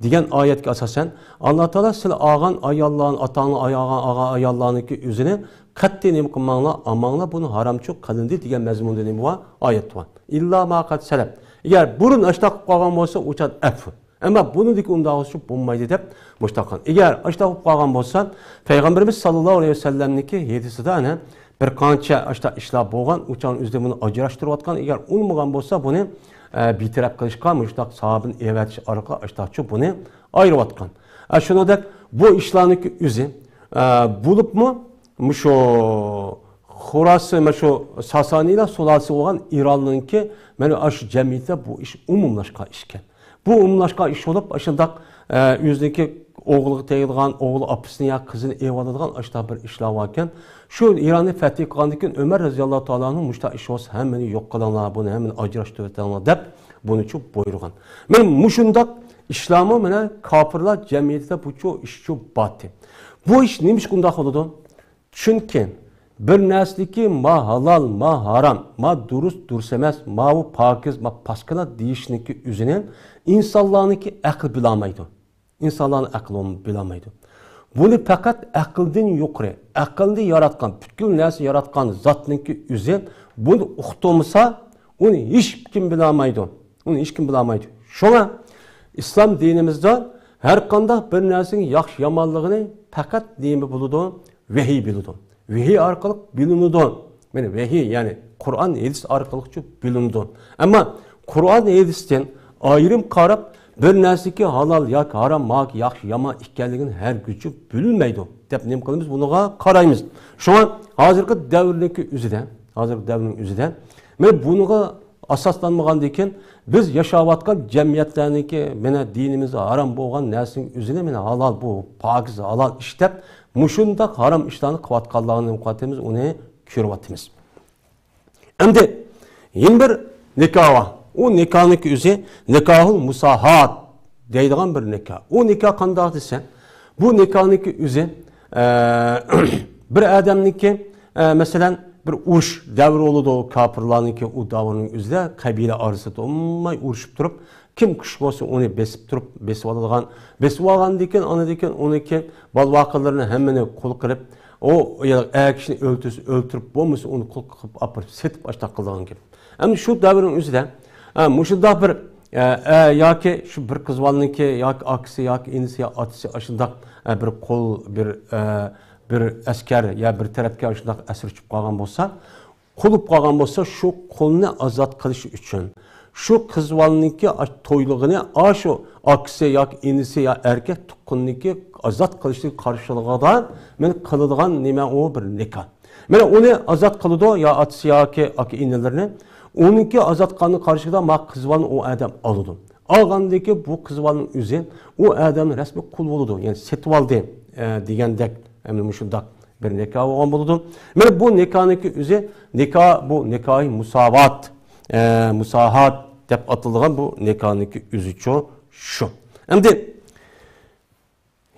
دېگەن ئايەتكە ئاساسەن، ئاللا تائالا سىلەر ئالغان ئاياللارنى، ئاتاڭلار ئالغان، ئالغان ئاياللارنىڭكى ئۆزىنى قەتئىي نېمە قىلماڭلار، ئالماڭلار، بۇنى ھارامچۇ قىلىندى دېگەن مەزمۇندا نېمە بار؟ ئايەت بار. ئىللا ما قەد سەلەپ. ئەگەر بۇرۇن ئاشۇنداق قىلىپ قالغان بولسا، ئۇ چاغدا ئەفۇ. ئەمما بۇنىڭدىكى ئۇنداق بولسا بولمايدۇ دەپ مۇشۇنداق قىلغان. ئەگەر ئاشۇنداق بولۇپ قالغان بولسا، پەيغەمبىرىمىز ساللاللاھۇ ئەلەيھى ۋەسەللەمنىڭكى ھەدىسىدە ئەنە بىر قانچە ئاشۇنداق ئىشلار بولغان، ئۇ چاغنىڭ ئۆزىدە بۇنى ئاجراشتۇرۇۋاتقان. ئەگەر ئۇنىمىغان بولسا، بۇنى، ئە، بىتەرەپ قىلىشقا، مۇشۇنداق ساھابىنى ئەۋەتىش ئارقىلىق ئاشۇنداقچۇ بۇنى ئايرىۋاتقان. ئە، شۇنىڭدەك بۇ ئىشلارنىڭكى ئۆزى، ئە، بولۇپمۇ مۇشۇ خوراسان، مۇشۇ ساسانىيلار سۇلالىسى بولغان ئىراننىڭكى مانا ئاشۇ جەمئىيىتىدە بۇ ئىش ئومۇملاشقان ئىشكەن. بۇ ئومۇملاشقان ئىش بولۇپ، ئاشۇنداق، ئە، ئۆزىنىڭكى ئوغلىغا تېگىدىغان، ئوغلى ئاپىسىنى يا قىزىنى ئېلىۋالىدىغان ئاشۇنداق بىر ئىشلار باركەن. شۇ ئىراننى فەتھى قىلغاندىن كېيىن ئۆمەر رەزىياللاھۇ تائالا ئەنھۇ مۇشۇنداق ئىش بولسا ھەممىنى يوق قىلىڭلار، بۇنى ھەممىنى ئاجراشتۇرۇۋېتىڭلار دەپ بۇنىچۇ بۇيرۇغان. مانا مۇشۇنداق ئىشلارمۇ مانا كاپىرلار جەمئىيىتىدە بۇچۇ ئىشچۇ باتى. بۇ ئىش نېمىشقا ئۇنداق بولىدۇ؟ چۈنكى بىر نەرسىدىكى ما ھالال، ما ھارام، ما دۇرۇس، دۇرۇس ئەمەس، ماۋۇ پاكىز، ما پاسكىنا دېيىشنىڭكى ئۆزىنى ئىنسانلارنىڭكى ئەقلى بىلالمايدۇ. ئىنسانلارنىڭ ئەقلى بىلالمايدۇ. بۇنى پەقەت ئەقىلدىن يۇقىرى، ئەقىلنى ياراتقان، پۈتكۈل نەرسە ياراتقان زاتنىڭكى ئۆزى بۇنى ئۇقتۇرمىسا، ئۇنى ھېچكىم بىلالمايدۇ. ئۇنى ھېچكىم بىلالمايدۇ. شۇڭا ئىسلام دىنىمىزدا ھەر قانداق بىر نەرسىنىڭ ياخشى يامانلىقىنى پەقەت نېمە بولىدۇ؟ ۋەھىي بىلىدۇ. ۋەھىي ئارقىلىق بىلىنىدۇ. مانا ۋەھىي، يەنى قۇرئان، ھەدىس ئارقىلىقچۇ بىلىنىدۇ. ئەمما قۇرئان، ھەدىستىن ئايرىم قاراپ، بىر نەرسىكى ھالال ياكى ھارام، ماكى ياخشى يامان ئىكەنلىكىنى ھەرگىزچە بىلمەيدۇ، دەپ نېمە قىلىمىز؟ بۇنىڭغا قارايمىز. شۇڭا ھازىرقى دەۋرنىڭكى ئۆزىدە، ھازىرقى دەۋرنىڭ ئۆزىدە مانا بۇنىڭغا ئاساسلانمىغاندىن كېيىن، بىز ياشاۋاتقان جەمئىيەتلەرنىڭكى مانا دىنىمىزدا ھارام بولغان نەرسىنىڭ ئۆزىنى مانا ھالال، بۇ پاكىز ھالال ئىش دەپ، مۇشۇنداق ھارام ئىشلارنى قىلىۋاتقانلارنى نېمە قىلىۋاتىمىز، ئۇنى كۆرۈۋاتىمىز. ئەمدى يەنە بىر نىكاھ بار. ئۇ نىكاھنىڭكى ئۆزى نىكاھۇل مۇساھات دەيدىغان بىر نىكاھ. ئۇ نىكاھ قانداق دېسە، بۇ نىكاھنىڭكى ئۆزى، ئە، بىر ئادەمنىڭكى، ئە، مەسىلەن، بىر ئۇرۇش دەۋرى بولىدۇ، كاپىرلارنىڭكى ئۇ دەۋرنىڭ ئۆزىدە قەبىلە ئارىسىدا توماي ئۇرۇشۇپ تۇرۇپ، كىم كۈچلۈك بولسا، ئۇنى بېسىپ تۇرۇپ، بېسىپ ئالىدىغان، بېسىپ ئالغاندىن كېيىن، ئاندىن كېيىن ئۇنىڭكى بال-باقىلىرىنى ھەممىنى قۇل قىلىپ، ئۇ ئەر كىشىنى ئۆلتۈرسە ئۆلتۈرۈپ، بولمىسا ئۇنى قۇل قىلىپ ئاپىرىپ سېتىپ ئاشتاق قىلىدىغان گەپ. ئەمدى شۇ دەۋرنىڭ ئۆزىدە، ئە، مۇشۇنداق بىر، ئە، ئە، ياكى شۇ بىر قىز بالىنىڭكى ياكى ئاكىسى ياكى ئىنىسى يا ئاتىسى ئاشۇنداق، ئە، بىر قۇل، بىر، ئە، بىر ئەسكەر يا بىر تەرەپكە ئاشۇنداق ئەسىر چۈشۈپ قالغان بولسا، قۇل بولۇپ قالغان بولسا، شۇ قۇلنى ئازاد قىلىش ئۈچۈن، شۇ قىز بالىنىڭكى ئاش-، تويلۇقىنى ئاشۇ ئاكىسى ياكى ئىنىسى يا ئەركەك تۇغقىنىنىڭكى ئازاد قىلىشلىق قارشىلىقىدا مانا قىلىدىغان نېمە ئۇ بىر نىكاھ. مانا ئۇنى ئازاد قىلىدۇ يا ئاتىسى ياكى ئاكا-ئىنىلىرىنى. ئۇنىڭكى ئازاد قىلغاننىڭ قارشىلىقىدا ما قىز بالىنى ئۇ ئادەم ئالىدۇ. ئالغاندىن كېيىن بۇ قىز بالىنىڭ ئۆزى ئۇ ئادەمنى رەسمىي قۇل بولىدۇ، يەنى سېتىۋالدى، ئە، دېگەندەك، ئەمدى مۇشۇنداق بىر نىكاھ بولغان بولىدۇ. مانا بۇ نىكاھنىڭكى ئۆزى، نىكاھ، بۇ نىكاھى مۇساۋات، ئە، مۇساھات دەپ ئاتىلىدىغان بۇ نىكاھنىڭكى ئۆزىچۇ شۇ. ئەمدى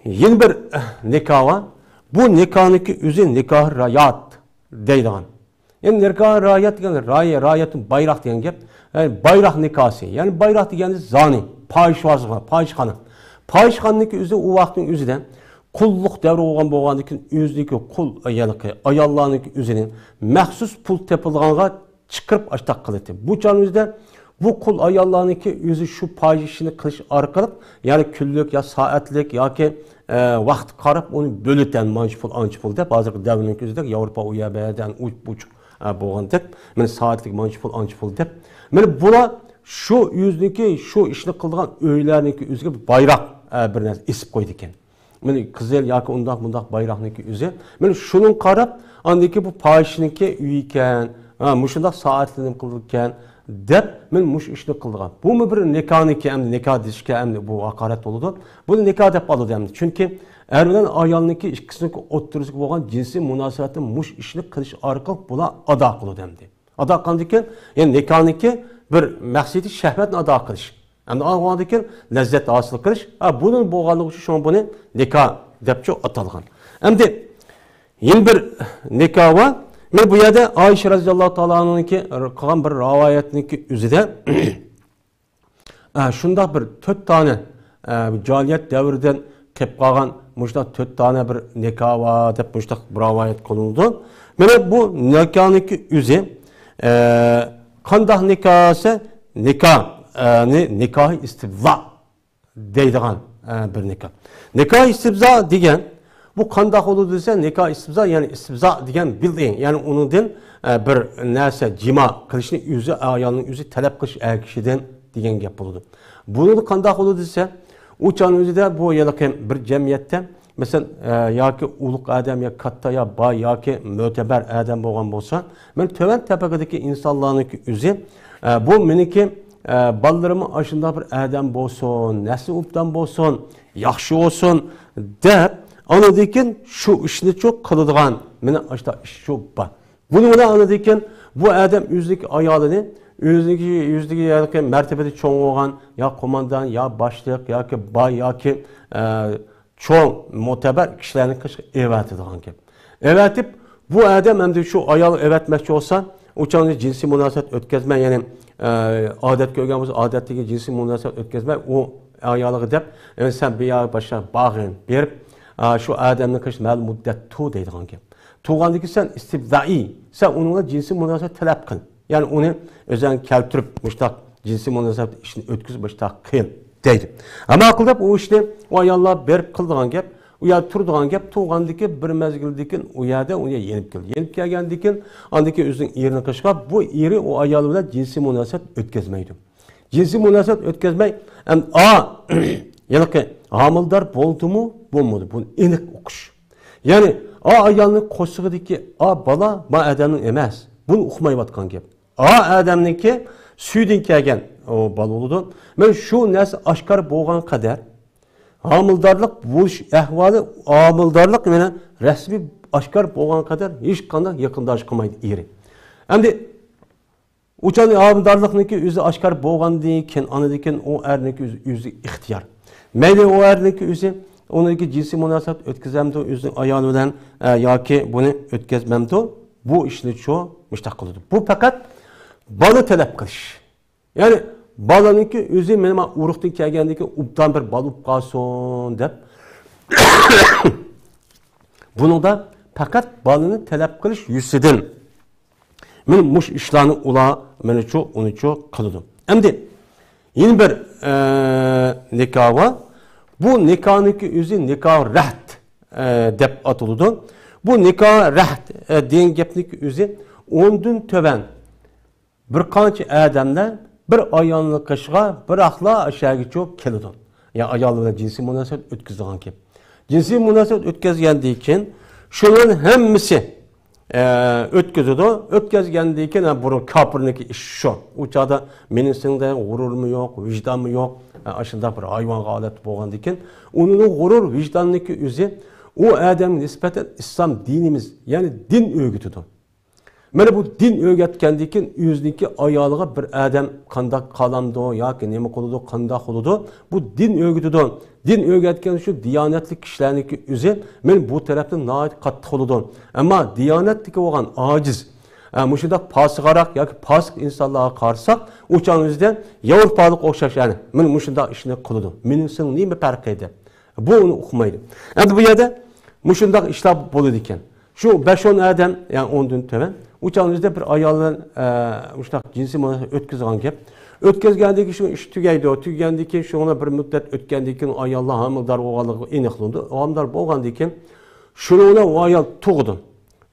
يەنە بىر نىكاھ بار. بۇ نىكاھنىڭكى ئۆزى نىكاھ رايات دەيدىغان. يەنى نىكاھ رايات دېگەن رايە، رايەتتىن بايراق دېگەن گەپ. يەنى بايراق نىكاھسى. يەنى بايراق دېگەندە زانى، پاھىشە بار، پاھىشىخانا. پاھىشىخانىنىڭكى ئۆزى ئۇ ۋاقىتنىڭ ئۆزىدە قۇللۇق دەۋرى بولغان بولغاندىن كېيىن ئۆزىنىڭكى قۇل ئاياللىقى، ئاياللارنىڭكى ئۆزىنى مەخسۇس پۇل تېپىلغانغا چىقىرىپ ئاشتاق قىلاتتى. بۇ چاغنىڭ ئۆزىدە بۇ قۇل ئاياللارنىڭكى ئۆزى شۇ پاھىشە ئىشىنى قىلىش ئارقىلىق، يەنى كۈنلۈك يا سائەتلىك ياكى، ئە، ۋاقىتقا قاراپ ئۇنى بۆلىتەن، مانچە پۇل، ئانچە پۇل دەپ، ھازىرقى دەۋرنىڭكى ئۆزىدەك ياۋروپا ئۇ يەر بۇ يەردە ئۇچ بۇچۇق، ئە، بولغاندەك، مانا سائەتلىك مانچە پۇل، ئانچە پۇل دەپ. مانا بۇلار شۇ ئۆزىنىڭكى شۇ ئىشنى قىلىدىغان ئۆيلەرنىڭكى ئۆزىگە بىر بايراق، ئە، بىر نەرسە ئېسىپ قويىدىكەن. مانا قىزىل ياكى ئۇنداق مۇنداق بايراقنىڭكى ئۆزى. مانا شۇنىڭغا قاراپ، ئاندىكى بۇ پاھىشىنىڭكى ئۆيى ئىكەن، ھە، مۇشۇنداق سائەتتە نېمە قىلىدىكەن دەپ، مانا مۇشۇ ئىشنى قىلىدىغان. بۇمۇ بىر نىكاھنىڭكى، ئەمدى نىكاھ دېيىشكە ئەمدى بۇ ھاقارەت بولىدۇ. بۇنى نىكاھ دەپ ئالىدۇ ئەمدى. چۈنكى ئەر بىلەن ئايالنىڭكى ئىككىسىنىڭكى ئوتتۇرىسىغا بولغان جىنسىي مۇناسىۋەتنى مۇشۇ ئىشنى قىلىش ئارقىلىق بۇلار ئادا قىلىدۇ ئەمدى. ئادا قىلغاندىن كېيىن، يەنى نىكاھنىڭكى بىر مەقسىتى شەھۋەتنى ئادا قىلىش. ئەمدى ئاڭلىغاندىن كېيىن لەززەت ھاسىل قىلىش. ھە، بۇنىڭ بولغانلىقى ئۈچۈن شۇڭا بۇنى نىكاھ دەپچۇ ئاتالغان. ئەمدى يەنە بىر نىكاھ بار. مانا بۇ يەردە ئائىشە رەزىياللاھۇ تائالا ئەنھانىڭكى قىلغان بىر رىۋايەتنىڭكى ئۆزىدە، ئە، شۇنداق بىر تۆت دانە، ئە، جاھىلىيەت دەۋرىدىن قېلىپ قالغان مۇشۇنداق تۆت دانە بىر نىكاھ بار دەپ مۇشۇنداق بىر رىۋايەت قىلىنىدۇ. مانا بۇ نىكاھنىڭكى ئۆزى، ئە، قانداق نىكاھ دېسە، نىكاھ، ئە، نى-، نىكاھى ئىستىبزا دەيدىغان، ئە، بىر نىكاھ. نىكاھ ئىستىبزا دېگەن، بۇ قانداق بولىدۇ دېسە، نىكاھ ئىستىبزا، يەنى ئىستىبزا دېگەن بىلدىڭ، يەنى ئۇنىڭدىن، ئە، بىر نەرسە جىما قىلىشنى ئۆزى، ئايالنىڭ ئۆزى تەلەپ قىلىش ئەر كىشىدىن دېگەن گەپ بولىدۇ. بۇنىڭدا قانداق بولىدۇ دېسە، ئۇ چاغنىڭ ئۆزىدە بۇ ھېلىقى بىر جەمئىيەتتە، مەسىلەن، ئە، ياكى ئۇلۇغ ئادەم يا كاتتا يا باي ياكى مۆتەبەر ئادەم بولغان بولسا، مەن تۆۋەن تەبەقىدىكى ئىنسانلارنىڭكى ئۆزى، ئە، بۇ مېنىڭكى، ئە، بالىلىرىممۇ ئاشۇنداق بىر ئادەم بولسۇن، نەسلى ئوبدان بولسۇن، ياخشى بولسۇن دەپ، ئاندىن كېيىن شۇ ئىشنىچۇ قىلىدىغان، مېنىڭ ئاشۇنداق ئىش شۇ بار. بۇنىڭ بىلەن ئاندىن كېيىن بۇ ئادەم ئۆزىنىڭكى ئايالىنى، ئۆزىنىڭكى، ئۆزىدىكى ياكى مەرتىبىدە چوڭ بولغان يا قوماندان، يا باشلىق، ياكى باي، ياكى، ئە، چوڭ، مۆتەبەر كىشىلەرنىڭ قېشىغا ئەۋەتىدىغان گەپ. ئەۋەتىپ، بۇ ئادەم ئەمدى شۇ ئايال ئەۋەتمەكچى بولسا، ئۇ چاغدا جىنسىي مۇناسىۋەت ئۆتكۈزمەي، يەنى، ئە، ئادەت كۆرگەن بولسا، ئادەتتىكى جىنسىي مۇناسىۋەت ئۆتكۈزمەي، ئۇ ئايالىغا دەپ، ئە، سەن بۇ يەرگە باشقا بارغىن، بېرىپ، ئە، شۇ ئادەمنىڭ قېشىدا مەلۇم مۇددەت تۇر دەيدىغان گەپ. تۇرغاندىن كېيىن سەن ئىستىبزائىي، سەن ئۇنىڭ بىلەن جىنسىي مۇناسىۋەت تەلەپ قىل. يەنى ئۇنى ئۆزۈڭگە كەلتۈرۈپ، مۇشتاق جىنسىي مۇناسىۋەت ئىشىنى ئۆتكۈزۈپ، مۇشتاق قىل، دەيدۇ. ھە، ماقۇل دەپ ئۇ ئىشنى ئۇ ئاياللار بېرىپ قىلىدىغان گەپ، ئۇ يەردە تۇرىدىغان گەپ، تۇرغاندىن كېيىن بىر مەزگىلدىن كېيىن ئۇ يەردە ئۇ يەنە يېنىپ كېلىدۇ. يېنىپ كەلگەندىن كېيىن، ئاندىن كېيىن ئۆزىنىڭ ئېرىنىڭ قېشىغا، بۇ ئېرى ئۇ ئايال بىلەن جىنسىي مۇناسىۋەت ئۆتكۈزمەيدۇ. جىنسىي مۇناسىۋەت ئۆتكۈزمەي، ئەم، ئا، ھېلىقى ھامىلىدار بولدىمۇ، بولمىدى، بۇنى ئېنىق ئۇقۇش. يەنى، ئا ئايالنىڭ قورسىقىدىكى ئا بالا ما ئادەمنىڭ ئەمەس. بۇنى ئۇقمايۋاتقان گەپ. ئا ئادەمنىڭكى سۈيىدىن كەلگەن ئۇ بالا بولىدۇ. مەن شۇ نەرسە ئاشكارا بولغان قەدەر، ھامىلىدارلىق بولۇش ئەھۋالى، ھامىلىدارلىق مانا رەسمىي ئاشكارا بولغان قەدەر ھېچقانداق يېقىنداش قىلمايدۇ ئېرى. ئەمدى ئۇ چاغدا ھامىلىدارلىقنىڭكى ئۆزى ئاشكارا بولغاندىن كېيىن، ئاندىن كېيىن ئۇ ئەرنىڭكى ئۆزى، ئۆزى ئىختىيار. مەيلى ئۇ ئەرنىڭكى ئۆزى ئۇنىڭكى جىنسىي مۇناسىۋەت ئۆتكۈزەمدۇ ئۆزىنىڭ ئايالى بىلەن، ئە، ياكى بۇنى ئۆتكۈزمەمدۇ، بۇ ئىشنىچۇ مۇشتاق قىلىدۇ. بۇ پەقەت بالا تەلەپ قىلىش. يەنى بالىنىڭكى ئۆزى مېنىڭ ئۇرۇقتىن كەلگەندىن كېيىن ئوبدان بىر بالا بولۇپ قالسۇن دەپ، بۇنىڭدا پەقەت بالىنى تەلەپ قىلىش يۈزىسىدىن مانا مۇشۇ ئىشلارنى ئۇلار مانا شۇ، ئۇنى شۇ قىلىدۇ. ئەمدى يەنە بىر، ئە، نىكاھ بار. بۇ نىكاھنىڭكى ئۆزى نىكاھ رەھت، ئە، دەپ ئاتىلىدۇ. بۇ نىكاھ رەھت، ئە، دېگەن گەپنىڭكى ئۆزى ئوندىن تۆۋەن بىر قانچە ئادەملەر بىر ئايالنىڭ قېشىغا بىراقلا ئاشۇ يەرگىچۇ كېلىدۇ. يا ئايال بىلەن جىنسىي مۇناسىۋەت ئۆتكۈزىدىغان گەپ. جىنسىي مۇناسىۋەت ئۆتكۈزگەندىن كېيىن شۇنىڭ ھەممىسى، ئە، ئۆتكۈزىدۇ. ئۆتكۈزگەندىن كېيىن، ھە، بۇرۇن كاپىرنىڭكى ئىشى شۇ. ئۇ چاغدا مېنىڭ سېنىڭدەك غۇرۇرمۇ يوق، ۋىجدانمۇ يوق. ھە، ئاشۇنداق بىر ھايۋانغا ھالەتتە بولغاندىن كېيىن ئۇنىڭ غۇرۇر، ۋىجداننىڭكى ئۆزى ئۇ ئادەمگە نىسبەتەن ئىسلام دىنىمىز، يەنى دىن ئۆگىتىدۇ. مانا بۇ دىن ئۆگەتكەندىن كېيىن ئۆزىنىڭكى ئايالىغا بىر ئادەم قانداق قالامدۇ ياكى نېمە قىلىدۇ، قانداق قىلىدۇ، بۇ دىن ئۆگىتىدۇ. دىن ئۆگەتكەن شۇ دىيانەتلىك كىشىلەرنىڭكى ئۆزى مانا بۇ تەرەپتىن ناھايىتى قاتتىق بولىدۇ. ئەمما دىيانەتلىكى بولغان ئاجىز، ئە، مۇشۇنداق پاسىقراق ياكى پاسىق ئىنسانلارغا قارىساق، ئۇ چاغنىڭ ئۆزىدە ياۋروپالىق ئوخشاش، يەنى مانا مۇشۇنداق ئىشنى قىلىدۇ. مېنىڭ سېنىڭ نېمە پەرقى دەپ. بۇ ئۇنى ئۇقمايدۇ. ئەمدى بۇ يەردە مۇشۇنداق ئىشلار بولىدىكەن. شۇ بەش-ئون ئادەم، يەنى ئوندىن تۆۋەن، ئۇ چاغنىڭ ئۆزىدە بىر ئايال بىلەن، ئە، مۇشۇنداق جىنسىي مۇناسىۋەت ئۆتكۈزىدىغان گەپ. ئۆتكۈزگەندىن كېيىن شۇ ئىش تۈگەيدۇ. تۈگىگەندىن كېيىن شۇنىڭ بىر مۇددەت ئۆتكەندىن كېيىن ئاياللار ھامىلىدار بولغانلىقى ئېنىقلىنىدۇ. ھامىلىدار بولغاندىن كېيىن شۇنىڭ بىلەن ئۇ ئايال تۇغىدۇ.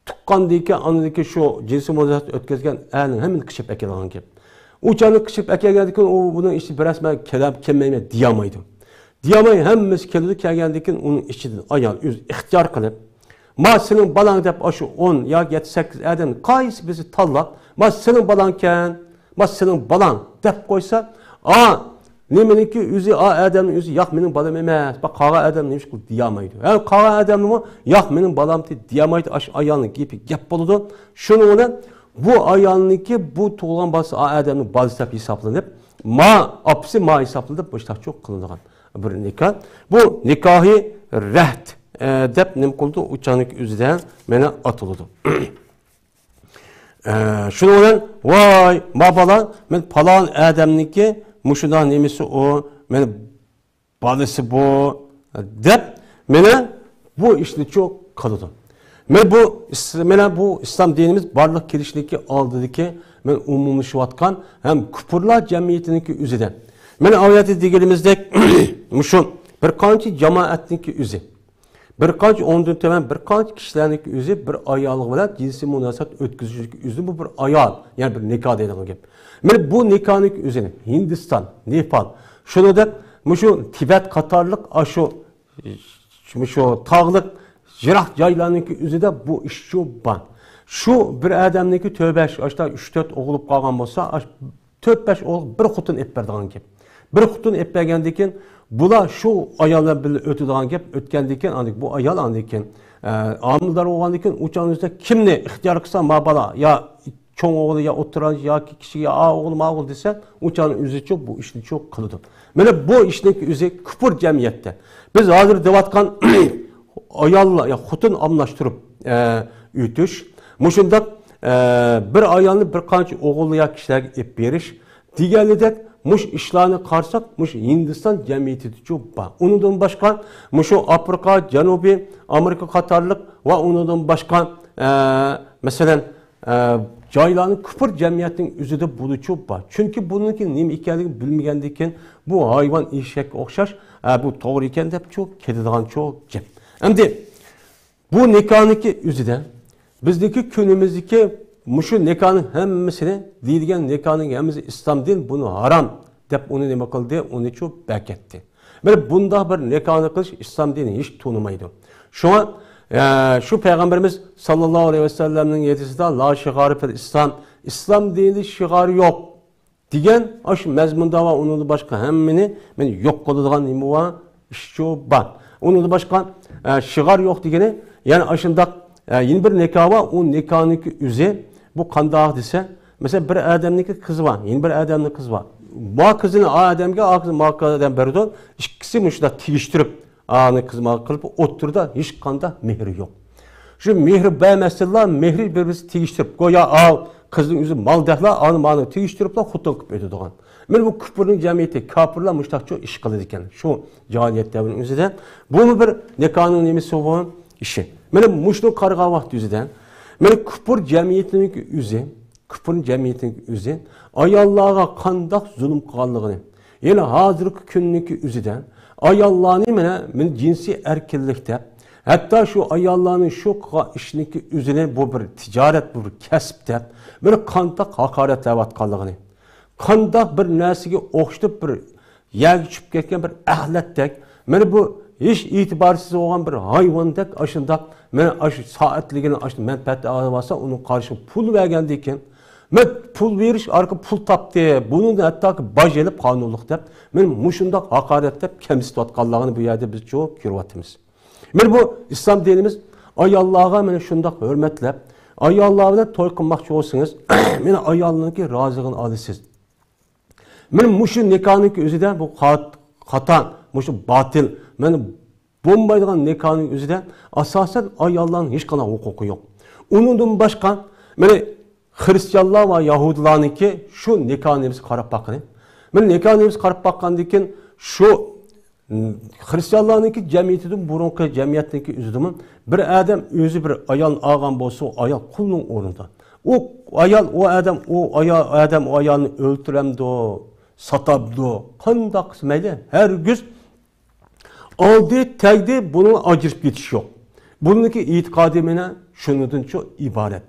تۇغقاندىن كېيىن ئاندىن كېيىن شۇ جىنسىي مۇناسىۋەت ئۆتكۈزگەن ئەرنىڭ ھەممىنى قىچىپ ئەكېلىدىغان گەپ. ئۇ چاغنى قىچىپ ئەكەلگەندىن كېيىن ئۇ بۇنىڭ ئىچىدە بىرەرسى مەن كېلەم-، كەلمەيمەن دېيەلمەيدۇ. دېيەلمەي ھەممىسى كېلىدۇ، كەلگەندىن كېيىن ئۇنىڭ ئىچىدىن ئايال ئۆزى ئىختىيار قىلىپ، ما سېنىڭ بالاڭ دەپ ئاشۇ ئون ياكى يەتتە سەككىز ئادەمنىڭ قايسى بىرسى تاللاپ، ما سېنىڭ بالاڭكەن، ما سېنىڭ بالاڭ دەپ قويسا، ئا، نېمىنىڭكى ئۆزى، ئا ئادەمنىڭ ئۆزى، ياق، مېنىڭ بالام ئەمەس، بۇ قالغان ئادەم نېمىشقا دېيەلمەيدۇ. ھە، قالغان ئادەمنىمۇ، ياق، مېنىڭ بالامتى دېيەلمەيدۇ، ئاشۇ ئايالنىڭ گېپى گەپ بولىدۇ. شۇنىڭ بىلەن بۇ ئايالنىڭكى بۇ تۇغۇلغان بالىسى ئا ئادەمنىڭ بالىسى دەپ ھېسابلىنىپ، ما ئاپىسى ما ھېسابلىنىپ مۇشتاقچۇ قىلىنغان بىر نىكاھ. بۇ نىكاھى رەھت، ئە، دەپ نېمە قىلىدۇ؟ ئۇ چاغنىڭكى ئۆزىدە مانا ئاتىلىدۇ. ئە، شۇنىڭ بىلەن، ۋاي، ما بالا، مەن پالان ئادەمنىڭكى مۇشۇنداق نېمىسى ئۇ، مەن بالىسى بۇ، دەپ، مانا بۇ ئىشنىچۇ قىلىدۇ. مانا بۇ ئىس-، مانا بۇ ئىسلام دىنىمىز بارلىق كېلىشنىڭكى ئالدىدىكى، مانا ئومۇملىشىۋاتقان ھەم كۇپۇرلار جەمئىيىتىنىڭكى ئۆزىدە. مانا ئايەتتە دېگىنىمىزدەك، مۇشۇ بىر قانچە جامائەتنىڭكى ئۆزى. بىر قانچە ئوندىن تۆۋەن بىر قانچە كىشىلەرنىڭكى ئۆزى بىر ئايالى بىلەن جىنسىي مۇناسىۋەت ئۆتكۈزۈشنىڭكى ئۆزى بۇ بىر ئايال، يەنى بىر نىكاھ دەيدىغان گەپ. مانا بۇ نىكاھنىڭكى ئۆزىنى ھىندىستان، نېپال، شۇنىڭدەك مۇشۇ تىبەت قاتارلىق ئاشۇ، مۇشۇ تاغلىق يىراق جايلارنىڭكى ئۆزىدە بۇ ئىشچۇ بار. شۇ بىر ئادەمنىڭكى تۆت بەش، ئاشتا ئۈچ تۆت ئوغۇل بولۇپ قالغان بولسا، ئاش-، تۆت بەش ئوغۇل بىر خوتۇن ئېلىپ بېرىدىغان گەپ. بىر خوتۇن ئېلىپ بەرگەندىن كېيىن، بۇلار شۇ ئايال بىلەن بىللە ئۆتىدىغان گەپ. ئۆتكەندىن كېيىن، ئاندىن بۇ ئايال ئاندىن كېيىن، ئە، ھامىلىدار بولغاندىن كېيىن، ئۇ چاغنىڭ ئۆزىدە كىمنى ئىختىيار قىلسا، ما بالا، يا چوڭ ئوغلى، يا ئوتتۇرانچى، ياكى كىچىك، يا ئا ئوغلى، ما ئوغلى دېسە، ئۇ چاغنىڭ ئۆزىچۇ بۇ ئىشنىچۇ قىلىدۇ. مانا بۇ ئىشنىڭ ئۆزى كۇپۇر جەمئىيەتتە. بىز ھازىر دەۋاتقان ئاياللار، يا خوتۇن ئالماشتۇرۇپ، ئە، ئۆتۈش، مۇشۇنداق، ئە، بىر ئايالنى بىر قانچە ئوغۇل يا كىشىلەرگە ئېلىپ بېرىش دېگەنلىدەك، مۇشۇ ئىشلارنى قارىساق، مۇشۇ ھىندىستان جەمئىيىتىدىچۇ بار. ئۇنىڭدىن باشقا، مۇشۇ ئافرىقا، جەنۇبىي ئامېرىكا قاتارلىق ۋە ئۇنىڭدىن باشقا، ئە، مەسىلەن، ئە، جايلارنىڭ كۇپۇر جەمئىيەتنىڭ ئۆزىدە بولىچۇ بار. چۈنكى بۇنىڭكى نېمە ئىكەنلىكىنى بىلمىگەندىن كېيىن، بۇ ھايۋان ئېشەككە ئوخشاش، ئە، بۇ توغرا ئىكەن دەپچۇ كېتىدىغانچۇ گەپ. ئەمدى بۇ نىكاھنىڭكى ئۆزىدە بىزنىڭكى كۈنىمىزدىكى مۇشۇ نىكاھنىڭ ھەممىسىنى، دېيىلگەن نىكاھنىڭ ھەممىسى ئىسلام دىن بۇنى ھارام، دەپ ئۇنى نېمە قىلدى؟ ئۇنى چۇ بەكەتتى. مانا بۇنداق بىر نىكاھنى قىلىش ئىسلام دىنى ھېچ تونۇمايدۇ. شۇڭا، ئە، شۇ پەيغەمبىرىمىز ساللاللاھۇ ئەلەيھى ۋەسەللەمنىڭ ھەدىسىدە، «لا شىغارە فىل ئىسلام»، ئىسلام دىنىدا شىغار يوق دېگەن ئاشۇ مەزمۇندا ۋە ئۇنىڭدىن باشقا ھەممىنى مانا يوق قىلىدىغان نېمە بار؟ ئىشچۇ بار. ئۇنىڭدىن باشقا، ئە، شىغار يوق دېگىنى، يەنى ئاشۇنداق، ئە، يەنە بىر نىكاھ بار، ئۇ نىكاھنىڭكى ئۆزى، بۇ قانداق دېسە، مەسىلەن، بىر ئادەمنىڭكى قىزى بار، يەنە بىر ئادەمنىڭ قىزى بار. ما قىزىنى ئا ئادەمگە، ئا قىزىنى ما ئادەم بەردۇ، ئىككىسى مۇشۇنداق تېگىشتۈرۈپ، ئانى قىزما قىلىپ، ئوتتۇرىدا ھېچقانداق مېھرى يوق. شۇ مېھرى بەرمەسسىنلا، مېھرى بىر-بىرسى تېگىشتۈرۈپ، گويا ئاۋۇ قىزنىڭ ئۆزى مالدەكلا، ئانى مانى تېگىشتۈرۈپلا خوتۇن قىلىپ ئۆتىدىغان. مانا بۇ كۇپۇرنىڭ جەمئىيىتى، كاپىرلار مۇشۇنداقچۇ ئىش قىلىدىكەن. شۇ جاھىلىيەت دەۋرىنىڭ ئۆزىدە بۇمۇ بىر نىكاھنىڭ نېمىسى بۇ؟ ئىشى. مانا مۇشۇنى قارىغان ۋاقىت ئۆزىدە، مانا كۇپۇر جەمئىيىتىنىڭ ئۆزى، كۇپۇر جەمئىيىتىنىڭ ئۆزى ئاياللارغا قانداق زۇلۇم قىلغانلىقىنى، يەنە ھازىرقى كۈننىڭكى ئۆزىدە ئاياللارنى مانا، مانا جىنسىي ئەركىنلىك دەپ، ھەتتا شۇ ئاياللارنىڭ شۇ قىلغان ئىشىنىڭكى ئۆزىنى بۇ بىر تىجارەت، بۇ بىر كەسىپ دەپ، بىر قانداق ھاقارەتلەۋاتقانلىقىنى، قانداق بىر نەرسىگە ئوخشىتىپ بىر يەرگە چۈشۈپ كەتكەن بىر ئەخلەتتەك، مانا بۇ ھېچ ئېتىبارسىز بولغان بىر ھايۋاندەك ئاشۇنداق، مانا ئاشۇ سائەتلىكىنى ئاشۇ مەنپەئەتنى ئالىۋالسا، ئۇنىڭ قارىشىغا پۇل بەرگەندىن كېيىن، مانا پۇل بېرىش ئارقىلىق پۇل تاپتى، بۇنىڭدىن ھەتتاكى باج ئېلىپ قانۇنلۇق دەپ، مانا مۇشۇنداق ھاقارەتلەپ كەمسىتىۋاتقانلىقىنى بۇ يەردە بىز چوق كۆرۈۋاتىمىز. مانا بۇ ئىسلام دىنىمىز ئاياللارغا مانا شۇنداق ھۆرمەتلەپ، ئاياللار بىلەن توي قىلماقچى بولسىڭىز، مانا ئايالنىڭكى رازىلىقىنى ئالىسىز. مانا مۇشۇ نىكاھنىڭكى ئۆزىدە بۇ خات-، خاتا، مۇشۇ باتىل، مانا بولمايدىغان نىكاھنىڭ ئۆزىدە ئاساسەن ئاياللارنىڭ ھېچقانداق ھوقۇقى يوق. ئۇنىڭدىن باشقا، مانا خرىستىيانلار ۋە يەھۇدىيلارنىڭكى شۇ نىكاھنى بىز قاراپ باققىلى. مانا نىكاھنى بىز قاراپ باققاندىن كېيىن شۇ خرىستىيانلارنىڭكى جەمئىيىتىدىن بۇرۇنقى جەمئىيەتنىڭكى ئۆزىدىمۇ بىر ئادەم ئۆزى بىر ئايالنى ئالغان بولسا، ئۇ ئايال قۇلنىڭ ئورنىدا. ئۇ ئايال، ئۇ ئادەم، ئۇ ئايال، ئادەم ئۇ ئايالنى ئۆلتۈرەمدۇ، ساتامدۇ، قانداق قىلسا مەيلى، ھەرگىز ئالدى، تەگدى، بۇنىڭ ئاجرىشىپ كېتىشى يوق. بۇنىڭكى ئېتىقادى مانا شۇنىڭدىنچۇ ئىبارەت.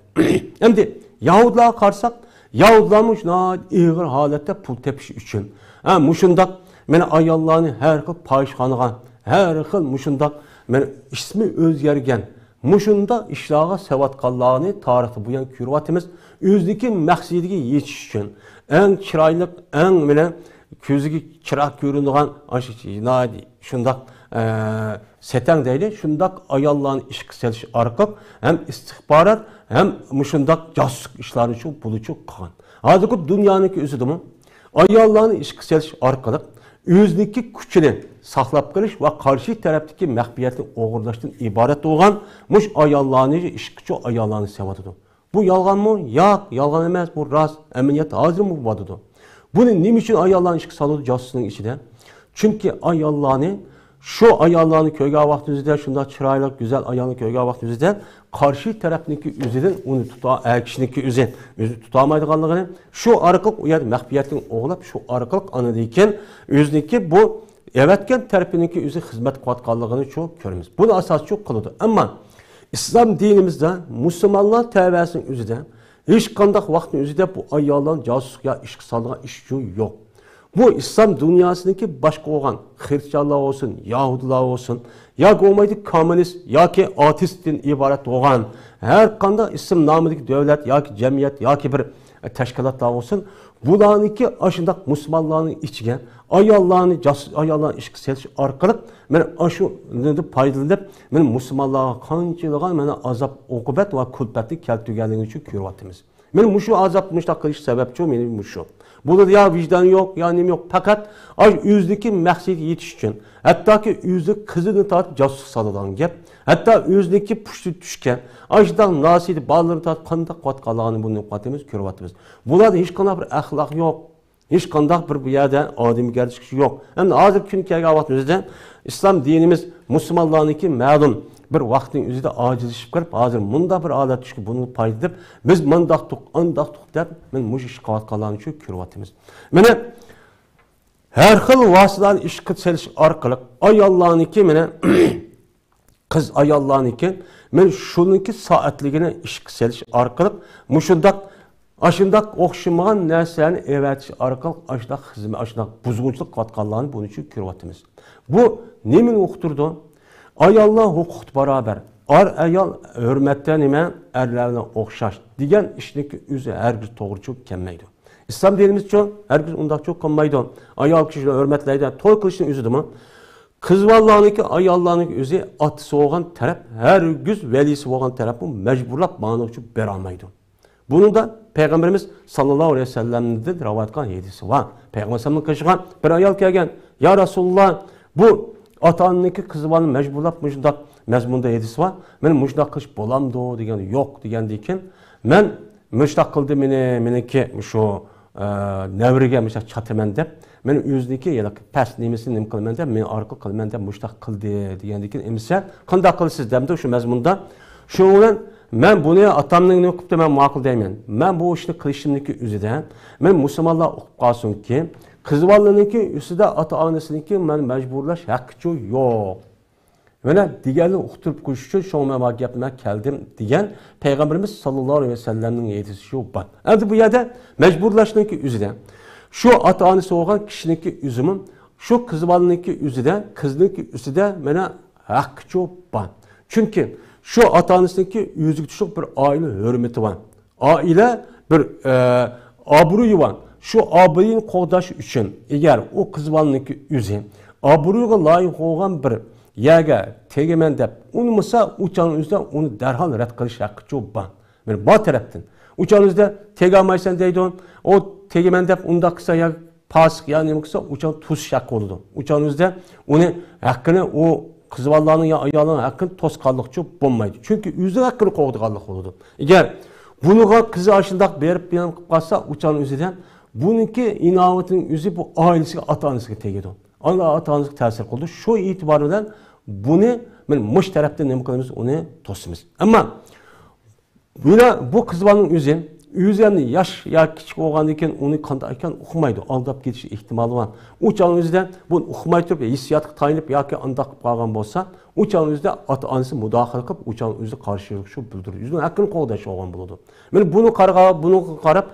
ئەمدى يەھۇدىيلارغا قارىساق، يەھۇدىيلارمۇ شۇنداق ئېغىر ھالەتتە پۇل تېپىش ئۈچۈن، ھە، مۇشۇنداق مانا ئاياللارنى ھەر خىل پاھىشخانىغا، ھەر خىل مۇشۇنداق مانا ئىسمى ئۆزگەرگەن، مۇشۇنداق ئىشلارغا سېلىۋاتقانلارنى تارىختا بۇيان كۆرۈۋاتىمىز. ئۆزىنىڭكى مەقسىتىگە يېتىش ئۈچۈن ئەڭ چىرايلىق، ئەڭ مانا كۆزىگە چىرايلىق كۆرۈنىدىغان ئاشۇ ناھايىتى شۇنداق، ئە، سەتەڭ دەيلى، شۇنداق ئاياللارنى ئىشقا سېلىش ئارقىلىق ھەم ئىستىخبارات، ھەم مۇشۇنداق جاسۇسلۇق ئىشلارنى شۇ بۇلىچۇ قىلغان. ھازىرقى دۇنيانىڭكى ئۆزىدىمۇ ئاياللارنى ئىشقا سېلىش ئارقىلىق ئۆزىنىڭكى كۈچىنى ساقلاپ قېلىش ۋە قارشى تەرەپتىكى مەخپىيەتنى ئوغرىلاشتىن ئىبارەت بولغان مۇشۇ ئاياللارنى ئىشقىچۇ ئاياللارنى سېلىۋاتىدۇ. بۇ يالغانمۇ؟ ياق، يالغان ئەمەس، بۇ راست. ئەمەلىيەتتە ھازىرمۇ بولۇۋاتىدۇ. بۇنى نېمە ئۈچۈن ئاياللارنى ئىشقا سالىدۇ جاسۇسنىڭ ئىچىدە؟ چۈنكى ئاياللارنى، شۇ ئاياللارنى كۆرگەن ۋاقتىمىزدا، شۇنداق چىرايلىق، گۈزەل ئايالنى كۆرگەن ۋاقتىمىزدا قارشى تەرەپنىڭكى ئۆزىدىن ئۇنى تۇتا-، ئەر كىشىنىڭكى ئۆزى، ئۆزى تۇتالمايدىغانلىقىنى، شۇ ئارقىلىق ئۇ يەردە مەخپىيەتنى ئوغرىلاپ، شۇ ئارقىلىق ئاندىن كېيىن ئۆزىنىڭكى بۇ ئەۋەتكەن تەرىپىنىڭكى ئۆزى خىزمەت قىلىۋاتقانلىقىنى شۇ كۆرىمىز. بۇنى ئاساسچۇ قىلىدۇ. ئەمما ئىسلام دىنىمىزدە مۇسۇلمانلار تەۋەسىنىڭ ئۆزىدە ھېچقانداق ۋاقىتنىڭ ئۆزىدە بۇ ئاياللارنى جاسۇسلۇق يا ئىشقا سالىدىغان ئىش ئۈچۈن يوق. بۇ ئىسلام دۇنياسىنىڭكى باشقا بولغان خرىستىيانلار بولسۇن، يەھۇدىيلار بولسۇن، ياكى بولمايدۇ كوممۇنىست ياكى ئاتېئىستتىن ئىبارەت بولغان ھەر قانداق ئىسىم نامىدىكى دۆلەت ياكى جەمئىيەت ياكى بىر تەشكىلاتلار بولسۇن، بۇلارنىڭكى ئاشۇنداق مۇسۇلمانلارنىڭ ئىچىگە ئاياللارنى جاسۇس، ئاياللارنى ئىشقا سېلىش ئارقىلىق مانا ئاشۇ پايدىلىنىپ، مانا مۇسۇلمانلارغا قانچىلىغان مانا ئازاب، ئوقۇبەت ۋە كۈلپەتنى كەلتۈرگەنلىكىنى كۆرۈۋاتىمىز. مانا مۇشۇ ئازاب مۇشۇنداق قىلىش سەۋەبچۇ مېنى مۇشۇ. بۇنىڭدا يا ۋىجدان يوق، يا نېمە يوق. پەقەت ئاشۇ ئۆزىنىڭكى مەقسىتىگە يېتىش ئۈچۈن، ھەتتاكى ئۆزى قىزىنى تارتىپ جاسۇسلۇق سالىدىغان گەپ. ھەتتا ئۆزىنىڭكى پۇشتى چۈشكەن، ئاشۇنداق ناسىيىدە بالىلىرىنى تارتىپ قانداق قىلىۋاتقانلىقىنى بۇنى قاتىمىز كۆرۈۋاتىمىز. بۇلاردا ھېچقانداق بىر ئەخلاق يوق. ھېچقانداق بىر بۇ يەردە ئادەمگەرچىلىك يوق. ئەمدى ھازىر كۈن كەلگەن ۋاقىتنىڭ ئۆزىدە ئىسلام دىنىمىز مۇسۇلمانلارنىڭكى مەلۇم بىر ۋاقىتنىڭ ئۆزىدە ئاجىزلىشىپ قېلىپ، ھازىر مۇنداق بىر ھالەت چۈشكە بۇنى پايدىلىنىپ، بىز مانداقتۇق، ئانداقتۇق دەپ، مانا مۇشۇ ئىش قىلىۋاتقانلارنى شۇ كۆرۈۋاتىمىز. مانا ھەر خىل ۋاسىتىلەرنى ئىشقا سېلىش ئارقىلىق ئاياللارنىڭكى مانا قىز ئاياللارنىڭكى، مەن شۇنىڭكى سائەتلىكىنى ئىشقا سېلىش ئارقىلىق مۇشۇنداق ئاشۇنداق ئوخشىمىغان نەرسىلەرنى ئەۋەتىش ئارقىلىق ئاشۇنداق خىزمەت، ئاشۇنداق بۇزغۇنچىلىق قىلىۋاتقانلارنى بۇنىڭ ئۈچۈن كۆرۈۋاتىمىز. بۇ نېمىنى ئۇقتۇرىدۇ؟ ئاياللار ھوقۇقتا باراۋەر، ئار ئايال ھۆرمەتتە نېمە، ئەرلەر بىلەن ئوخشاش دېگەن ئىشنىڭكى ئۆزى ھەرگىز توغرا چۈشۈپ كەلمەيدۇ. ئىسلام دىنىمىزچۇ ھەرگىز ئۇنداق چۈشۈپ قالمايدۇ. ئايال كىشىنى ھۆرمەتلەيدۇ، توي قىلىشنىڭ ئۆزىدىمۇ. قىز بالىلارنىڭكى، ئاياللارنىڭكى ئۆزى ئاتىسى بولغان تەرەپ، ھەرگىز ۋەلىسى بولغان تەرەپمۇ مەجبۇرلاپ ماڭىدىغۇچە بېرەلمەيدۇ. بۇنىڭدا پەيغەمبىرىمىز ساللاللاھۇ ئەلەيھى ۋەسەللەمدىن رىۋايەت قىلغان ھەدىسى بار. پەيغەمبەر ئەلەيھىسسالامنىڭ قېشىغا بىر ئايال كەلگەن، يا رەسۇلۇللا، بۇ ئاتا ئانىنىڭكى قىز بالىنى مەجبۇرلاپ مۇشۇنداق مەزمۇندا ھەدىس بار، مەن مۇشۇنداق قىلىش بولامدۇ دېگەن، يوق دېگەندىن كېيىن، مەن مۇشۇنداق قىلدى مېنى، مېنىڭكى شۇ، ئە، نەۋرىگە مۇشۇنداق چاتىمەن دەپ، مەن ئۆزىنىڭكى ياكى پەس نېمىسىنى نېمە قىلىمەن دەپ، مېنى ئارقىلىق قىلىمەن دەپ مۇشۇنداق قىلدى دېگەندىن كېيىن، ئەمىسە قانداق قىلىسىز دەمدۇ شۇ مەزمۇندا. شۇنىڭ بىلەن مەن بۇنى ئاتامنىڭ نېمە قىپتۇ، مەن ماقۇل دەيمەن. مەن بۇ ئىشنى قىلىشىمنىڭكى ئۆزىدە، مەن مۇسۇلمانلار ئۇقۇپ قالسۇنكى، قىز بالىنىڭكى ئۈستىدە ئاتا ئانىسىنىڭكى مەن مەجبۇرلاش ھەققىچۇ يوق. مانا دېگەننى ئۇقتۇرۇپ قويۇش ئۈچۈن شۇڭا مەن بۇ گەپنى مەن كەلدىم دېگەن پەيغەمبىرىمىز ساللاللاھۇ ئەلەيھى ۋەسەللەمنىڭ ھەدىسى شۇ بار. ئەمدى بۇ يەردە مەجبۇرلاشنىڭكى ئۆزىدە شۇ ئاتا ئانىسى بولغان كىشىنىڭكى ئۆزىمۇ، شۇ قىز بالىنىڭكى ئۆزىدە، قىزنىڭكى ئۈستىدە مانا ھەققىچۇ بار. چۈنكى شۇ ئاتا ئانىسىنىڭكى ئۆزىگە تۇشلۇق بىر ئائىلە ھۆرمىتى بار. ئائىلە بىر، ئە، ئابرۇيى بار. شۇ ئابرۇيىنى قوغداش ئۈچۈن، ئەگەر ئۇ قىز بالىنىڭكى ئۆزى ئابرۇيىغا لايىق بولغان بىر يەرگە تېگىمەن دەپ ئۇنىمىسا، ئۇ چاغنىڭ ئۆزىدە ئۇنى دەرھال رەت قىلىش ھەققىچۇ بار. بىر بار تەرەپتىن. ئۇ چاغنىڭ ئۆزىدە تېگەلمەيسەن دەيدۇ. ئۇ تېگىمەن دەپ ئۇنداق قىلسا يا پاسىق يا نېمە قىلسا، ئۇ چاغ توسۇش ھەققى بولىدۇ. ئۇ چاغنىڭ ئۆزىدە ئۇنى ھەققىنى، ئۇ قىز بالىلارنىڭ يا ئايالنىڭ ھەققىنى توسقانلىقچۇ بولمايدۇ. چۈنكى ئۆزىنىڭ ھەققىنى قوغدىغانلىق بولىدۇ. ئەگەر بۇنىڭغا قىزى ئاشۇنداق بېرىپ بىلەن قىلىپ قالسا، ئۇ چاغنىڭ ئۆزىدە بۇنىڭكى ئىناۋىتىنىڭ ئۆزى بۇ ئائىلىسىگە، ئاتا ئانىسىغا تېگىدۇ. ئانا ئاتا ئانىسىغا تەسىر قىلىدۇ. شۇ ئېتىبار بىلەن بۇنى مەن مۇشۇ تەرەپتىن نېمە قىلىمىز، ئۇنى توسىمىز. ئەمما مانا بۇ قىز بالىنىڭ ئۆزى، ئۆزى ئەمدى ياش يا كىچىك بولغاندىن كېيىن ئۇنى قانداق ئىكەن ئۇقمايدۇ، ئالداپ كېتىش ئېھتىمالى بار. ئۇ چاغنىڭ ئۆزىدە بۇنى ئۇقماي تۇرۇپ، ھېسسىياتقا تايىنىپ ياكى ئانداق قىلىپ قالغان بولسا، ئۇ چاغنىڭ ئۆزىدە ئاتا ئانىسى مۇداخىلە قىلىپ، ئۇ چاغنىڭ ئۆزىدە قارشىلىق شۇ بىلدۈرىدۇ. ئۆزىنىڭ ھەققىنى قوغداش بولغان بولىدۇ. مانا بۇنى قارىغا-، بۇنىڭغا قاراپ،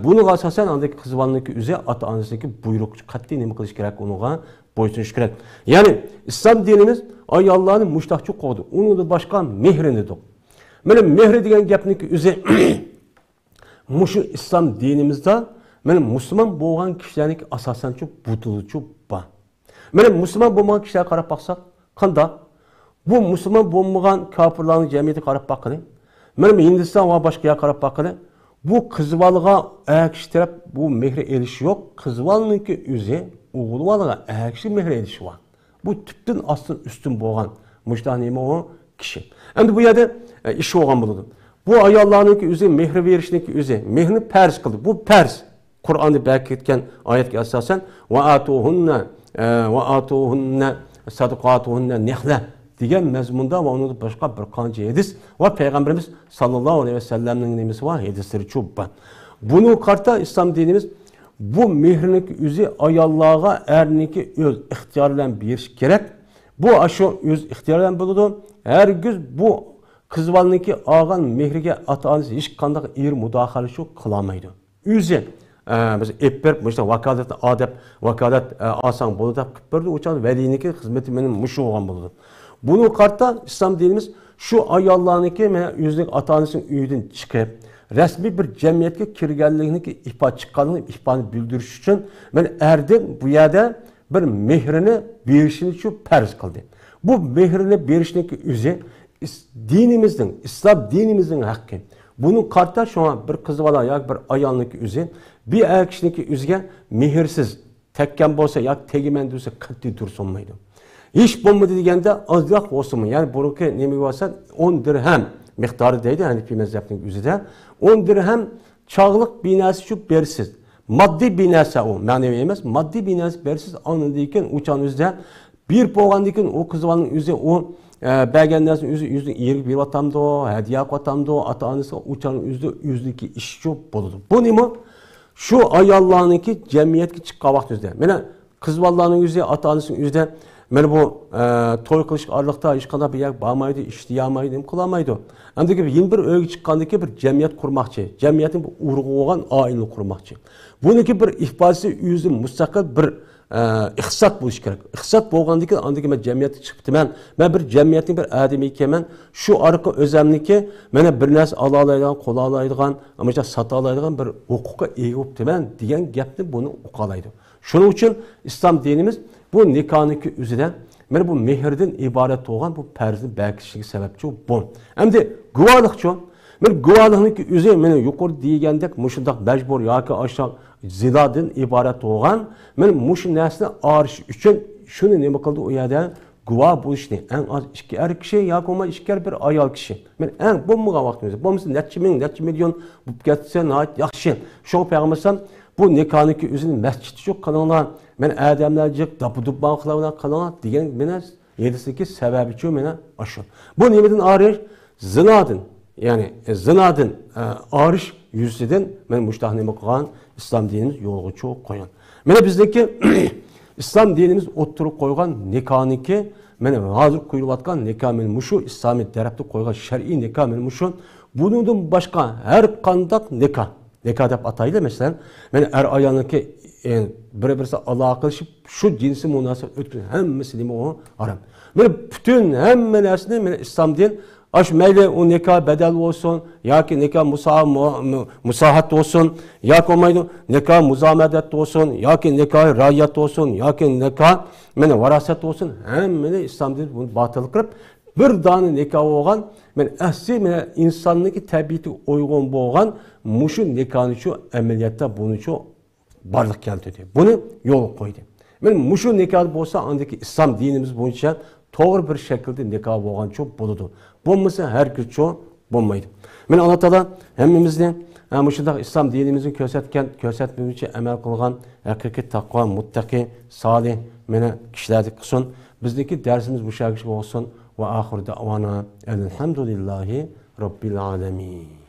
بۇنىڭغا ئاساسەن ئاندىكى قىز بالىنىڭكى ئۆزى ئاتا ئانىسىنىڭكى بۇيرۇقىچە قەتئىي نېمە قىلىش كېرەك، ئۇنىڭغا بويسۇنۇش كېرەك. يەنى ئىسلام دىنىمىز ئاياللارنى مۇشتاقچە قوغدىدى. ئۇنىڭدىن باشقا مېھرىنى دېدۇق. مانا مېھرى دېگەن گەپنىڭكى ئۆزى مۇشۇ ئىسلام دىنىمىزدا مانا مۇسۇلمان بولغان كىشىلەرنىڭكى ئاساسەنچۇ بۇتىدىچۇ بار. مانا مۇسۇلمان بولمىغان كىشىلەرگە قاراپ باقساق قانداق؟ بۇ مۇسۇلمان بولمىغان كاپىرلارنىڭ جەمئىيىتىگە قاراپ باققىلى. مانا ھىندىستان ۋە باشقا يەرگە قاراپ باققىلى. بۇ قىز بالىغا ئەر كىشى تەرەپ بۇ مېھرى ئېلىش يوق. قىز بالىنىڭكى ئۆزى ئوغۇل بالىغا ئەر كىشى مېھرى ئېلىشى بار. بۇ تۈپتىن ئاستىن ئۈستۈن بولغان مۇشۇنداق نېمە ئۇ كىشى. ئەمدى بۇ يەردە، ئە، ئىش بولغان بولىدۇ. بۇ ئاياللارنىڭكى ئۆزى مېھرى بېرىشنىڭكى ئۆزى، مېھرىنى پەرز قىلدى. بۇ پەرز. قۇرئاندا بەرگەن ئايەتكە ئاساسەن، «ۋەئاتۇھۇننە، ئە، ۋەئاتۇھۇننە سەدىقاتۇھۇننە نىھلە» دېگەن مەزمۇندا ۋە ئۇنىڭدىن باشقا بىر قانچە ھەدىس ۋە پەيغەمبىرىمىز ساللاللاھۇ ئەلەيھى ۋەسەللەمنىڭ نېمىسى بار، ھەدىسلىرىچۇ بار. بۇنىڭغا قارىتا ئىسلام دىنىمىز بۇ مېھرىنىڭكى ئۆزى ئاياللارغا ئەرنىڭكى ئۆز ئىختىيارى بىلەن بېرىش كېرەك. بۇ ئاشۇ ئۆز ئىختىيارى بىلەن بولىدۇ. ھەرگىز بۇ قىز بالىنىڭكى ئالغان مېھرىگە ئاتا-ئانىسى ھېچقانداق ئېر مۇداخىلە شۇ قىلالمايدۇ. ئۆزى، ئە، بىز ئېلىپ بېرىپ، مۇشۇنداق ۋاكالەتنى ئال دەپ، ۋاكالەت، ئە، ئالساڭ بولىدۇ دەپ قىلىپ بېرىدۇ، ئۇ چاغدا ۋەلىينىڭكى خىزمىتى مېنىڭ مۇشۇ بولغان بولىدۇ. بۇنىڭغا قارىتا ئىسلام دىنىمىز شۇ ئاياللارنىڭكى، مانا، ئۆزىنىڭ ئاتا-ئانىسىنىڭ ئۆيىدىن چىقىپ، رەسمىي بىر جەمئىيەتكە كىرگەنلىكىنىڭكى ئىپا چىققانلىقىنى ئىپانى بىلدۈرۈش ئۈچۈن، مانا، ئەردىن بۇ يەردە بىر مېھرىنى بېرىشنى شۇ پەرز قىلدى. بۇ مېھرىنى بېرىشنىڭكى ئۆزى ئىس-، دىنىمىزنىڭ، ئىسلام دىنىمىزنىڭ ھەققى. بۇنىڭغا قارىتا شۇڭا بىر قىز بالا ياكى بىر ئايالنىڭكى ئۆزى بىر ئەر كىشىنىڭكى ئۆزىگە مېھىرسىز تەگكەن بولسا ياكى تېگىمەن دېسە قەتئىي تۇرسۇنمايدۇ. ھېچ بولمىدى دېگەندە ئازراق بولسىمۇ، يەنى بۇرۇنقى نېمىگە بارسا ئون دىرھەم مىقدارى دەيدۇ ھەنىپىي مەزھەپنىڭ ئۆزىدە. ئون دىرھەم چاغلىق بىر نەرسە شۇ بېرىسىز. ماددىي بىر نەرسە ئۇ، مەنىۋى ئەمەس، ماددىي بىر نەرسە بېرىسىز، ئاندىن كېيىن ئۇ چاغنىڭ ئۆزىدە بېرىپ بولغاندىن كېيىن ئۇ قىز بالىنىڭ ئۆزى ئۇ، ئە، بەرگەن نەرسىنى ئۆزى ئۆزىنىڭ ئېرىگە بېرىۋاتامدۇ، ھەدىيە قىلىۋاتامدۇ، ئاتا-ئانىسىغا ئۇ چاغنىڭ ئۆزىدە ئۆزىنىڭكى ئىشىچۇ بولىدۇ. بۇ نېمە؟ شۇ ئاياللارنىڭكى جەمئىيەتكە چىققان ۋاقتىمىزدا. مانا قىز بالىلارنىڭ ئۆزى، ئاتا-ئانىسىنىڭ ئۆزىدە مانا بۇ، ئە، توي قىلىش ئارىلىقتا ھېچقانداق بىر يەرگە بارمايدۇ، ئىش دېيەلمەيدۇ، نېمە قىلالمايدۇ. ئەمدى يەنە بىر ئۆيگە چىققاندىن كېيىن بىر جەمئىيەت قۇرماقچى. جەمئىيەتنىڭ بىر ئۇرۇقى بولغان ئائىلىنى قۇرماقچى. بۇنىڭكى بىر ئىپادىسى ئۆزى مۇستەقىل بىر، ئە، ئىقتىساد بولۇشى كېرەك. ئىقتىساد بولغاندىن كېيىن ئاندىن كېيىن مەن جەمئىيەتكە چىقىپتىمەن، مەن بىر جەمئىيەتنىڭ بىر ئادىمى ئىكەنمەن، شۇ ئارقا ئۆزەمنىكى مانا بىر نەرسە ئالالايدىغان، قولالايدىغان، مۇشۇنداق ساتالايدىغان بىر ھوقۇققا ئىگە بوپتىمەن دېگەن گەپنى بۇنى ئۇقالايدۇ. شۇنىڭ ئۈچۈن ئىسلام دىنىمىز بۇ نىكاھنىڭكى ئۆزىدە مانا بۇ مېھىردىن ئىبارەت بولغان بۇ پەرزنى بەركىتىشىگە سەۋەبچى بۇ. ئەمدى گۇۋاھلىقچۇ؟ مانا گۇۋاھلىقنىڭكى ئۆزى مانا يۇقىرىدا دېگەندەك مۇشۇنداق مەجبۇر ياكى ئاشۇنداق زىنادىن ئىبارەت بولغان مانا مۇشۇ نەرسىنى ئايرىش ئۈچۈن شۇنى نېمە قىلدى ئۇ يەردە؟ گۇۋاھ بولۇشنى ئەڭ ئاز ئىككى ئەر كىشى ياكى بولمىسا ئىككى ئەر بىر ئايال كىشى. مانا ئەڭ بولمىغان ۋاقتىمىزدا، بولمىسا نەچچە مىڭ، نەچچە مىليون بولۇپ كەتسە ناھايىتى ياخشى. شۇڭا پەيغەمبەر ئەلەيھىسسالام بۇ نىكاھنىڭكى ئۆزىنى مەسچىتتە شۇ قىلىڭلار. مانا ئادەملەر جىق داپا-دۇپا قىلىۋالغان قىلىڭلار دېگەن مانا ھەدىسنىڭكى سەۋەبىچۇ مانا ئاشۇ. بۇ نېمىدىن ئايرىش؟ زىنادىن. يەنى، ئە، زىنادىن، ئە، ئايرىش يۈزىسىدىن مانا مۇشۇنداق نېمە قىلغان؟ ئىسلام دىنىمىز يولغا چىقىپ قويغان. مانا بىزنىڭكى ئىسلام دىنىمىز ئوتتۇرىغا قويغان نىكاھنىڭكى، مانا ھازىر قويۇلۇۋاتقان نىكاھ مانا مۇشۇ ئىسلامىي تەرەپتە قويغان شەرئىي نىكاھ مانا مۇشۇ. بۇنىڭدىن باشقا ھەر قانداق نىكاھ، نىكاھ دەپ ئاتايلى، مەسىلەن، مانا ئەر ئايالنىڭكى، ئە، بىر-بىرسى ئالاقىلىشىپ، شۇ جىنسىي مۇناسىۋەت ئۆتكۈزگەن ھەممىسى نېمە ئۇ؟ ھارام. مانا پۈتۈن ھەممە نەرسىنى مانا ئىسلام دىن، ئاشۇ مەيلى ئۇ نىكاھ بەدەل بولسۇن، ياكى نىكاھ مۇسا-، مۇ-، مۇ-، مۇساھەت بولسۇن، ياكى بولمايدۇ، نىكاھ مۇزامەدەت بولسۇن، ياكى نىكاھ رايەت بولسۇن، ياكى نىكاھ مانا ۋاراسەت بولسۇن، ھەممىنى ئىسلام دىنى بۇنى باتىل قىلىپ، بىر دانە نىكاھ بولغان، مانا ئەسلى مانا ئىنساننىڭكى تەبىئىتىگە ئۇيغۇن بولغان مۇشۇ نىكاھنىچۇ ئەمەلىيەتتە بۇنىچۇ بارلىققا كەلتۈردى. بۇنى يولغا قويدى. مانا مۇشۇ نىكاھ بولسا ئاندىكى ئىسلام دىنىمىز بويىچە توغرا بىر شەكىلدە نىكاھ بولغانچۇ بولىدۇ. بولمىسا ھەرگىزچۇ بولمايدۇ. مانا ئاللا تائالا ھەممىمىزنى، ھە، مۇشۇنداق ئىسلام دىنىمىزنى كۆرسەتكەن، كۆرسەتمە بويىچە ئەمەل قىلغان ھەقىقىي تەقۋا، مۇتتەقى، سالىھ، مانا كىشىلەردىن قىلسۇن. بىزنىڭكى دەرسىمىز مۇشۇ يەرگىچە بولسۇن. ۋە ئاخىر دەئۋانا ئەلھەمدۇلىللاھى رەببىل ئالەمىن.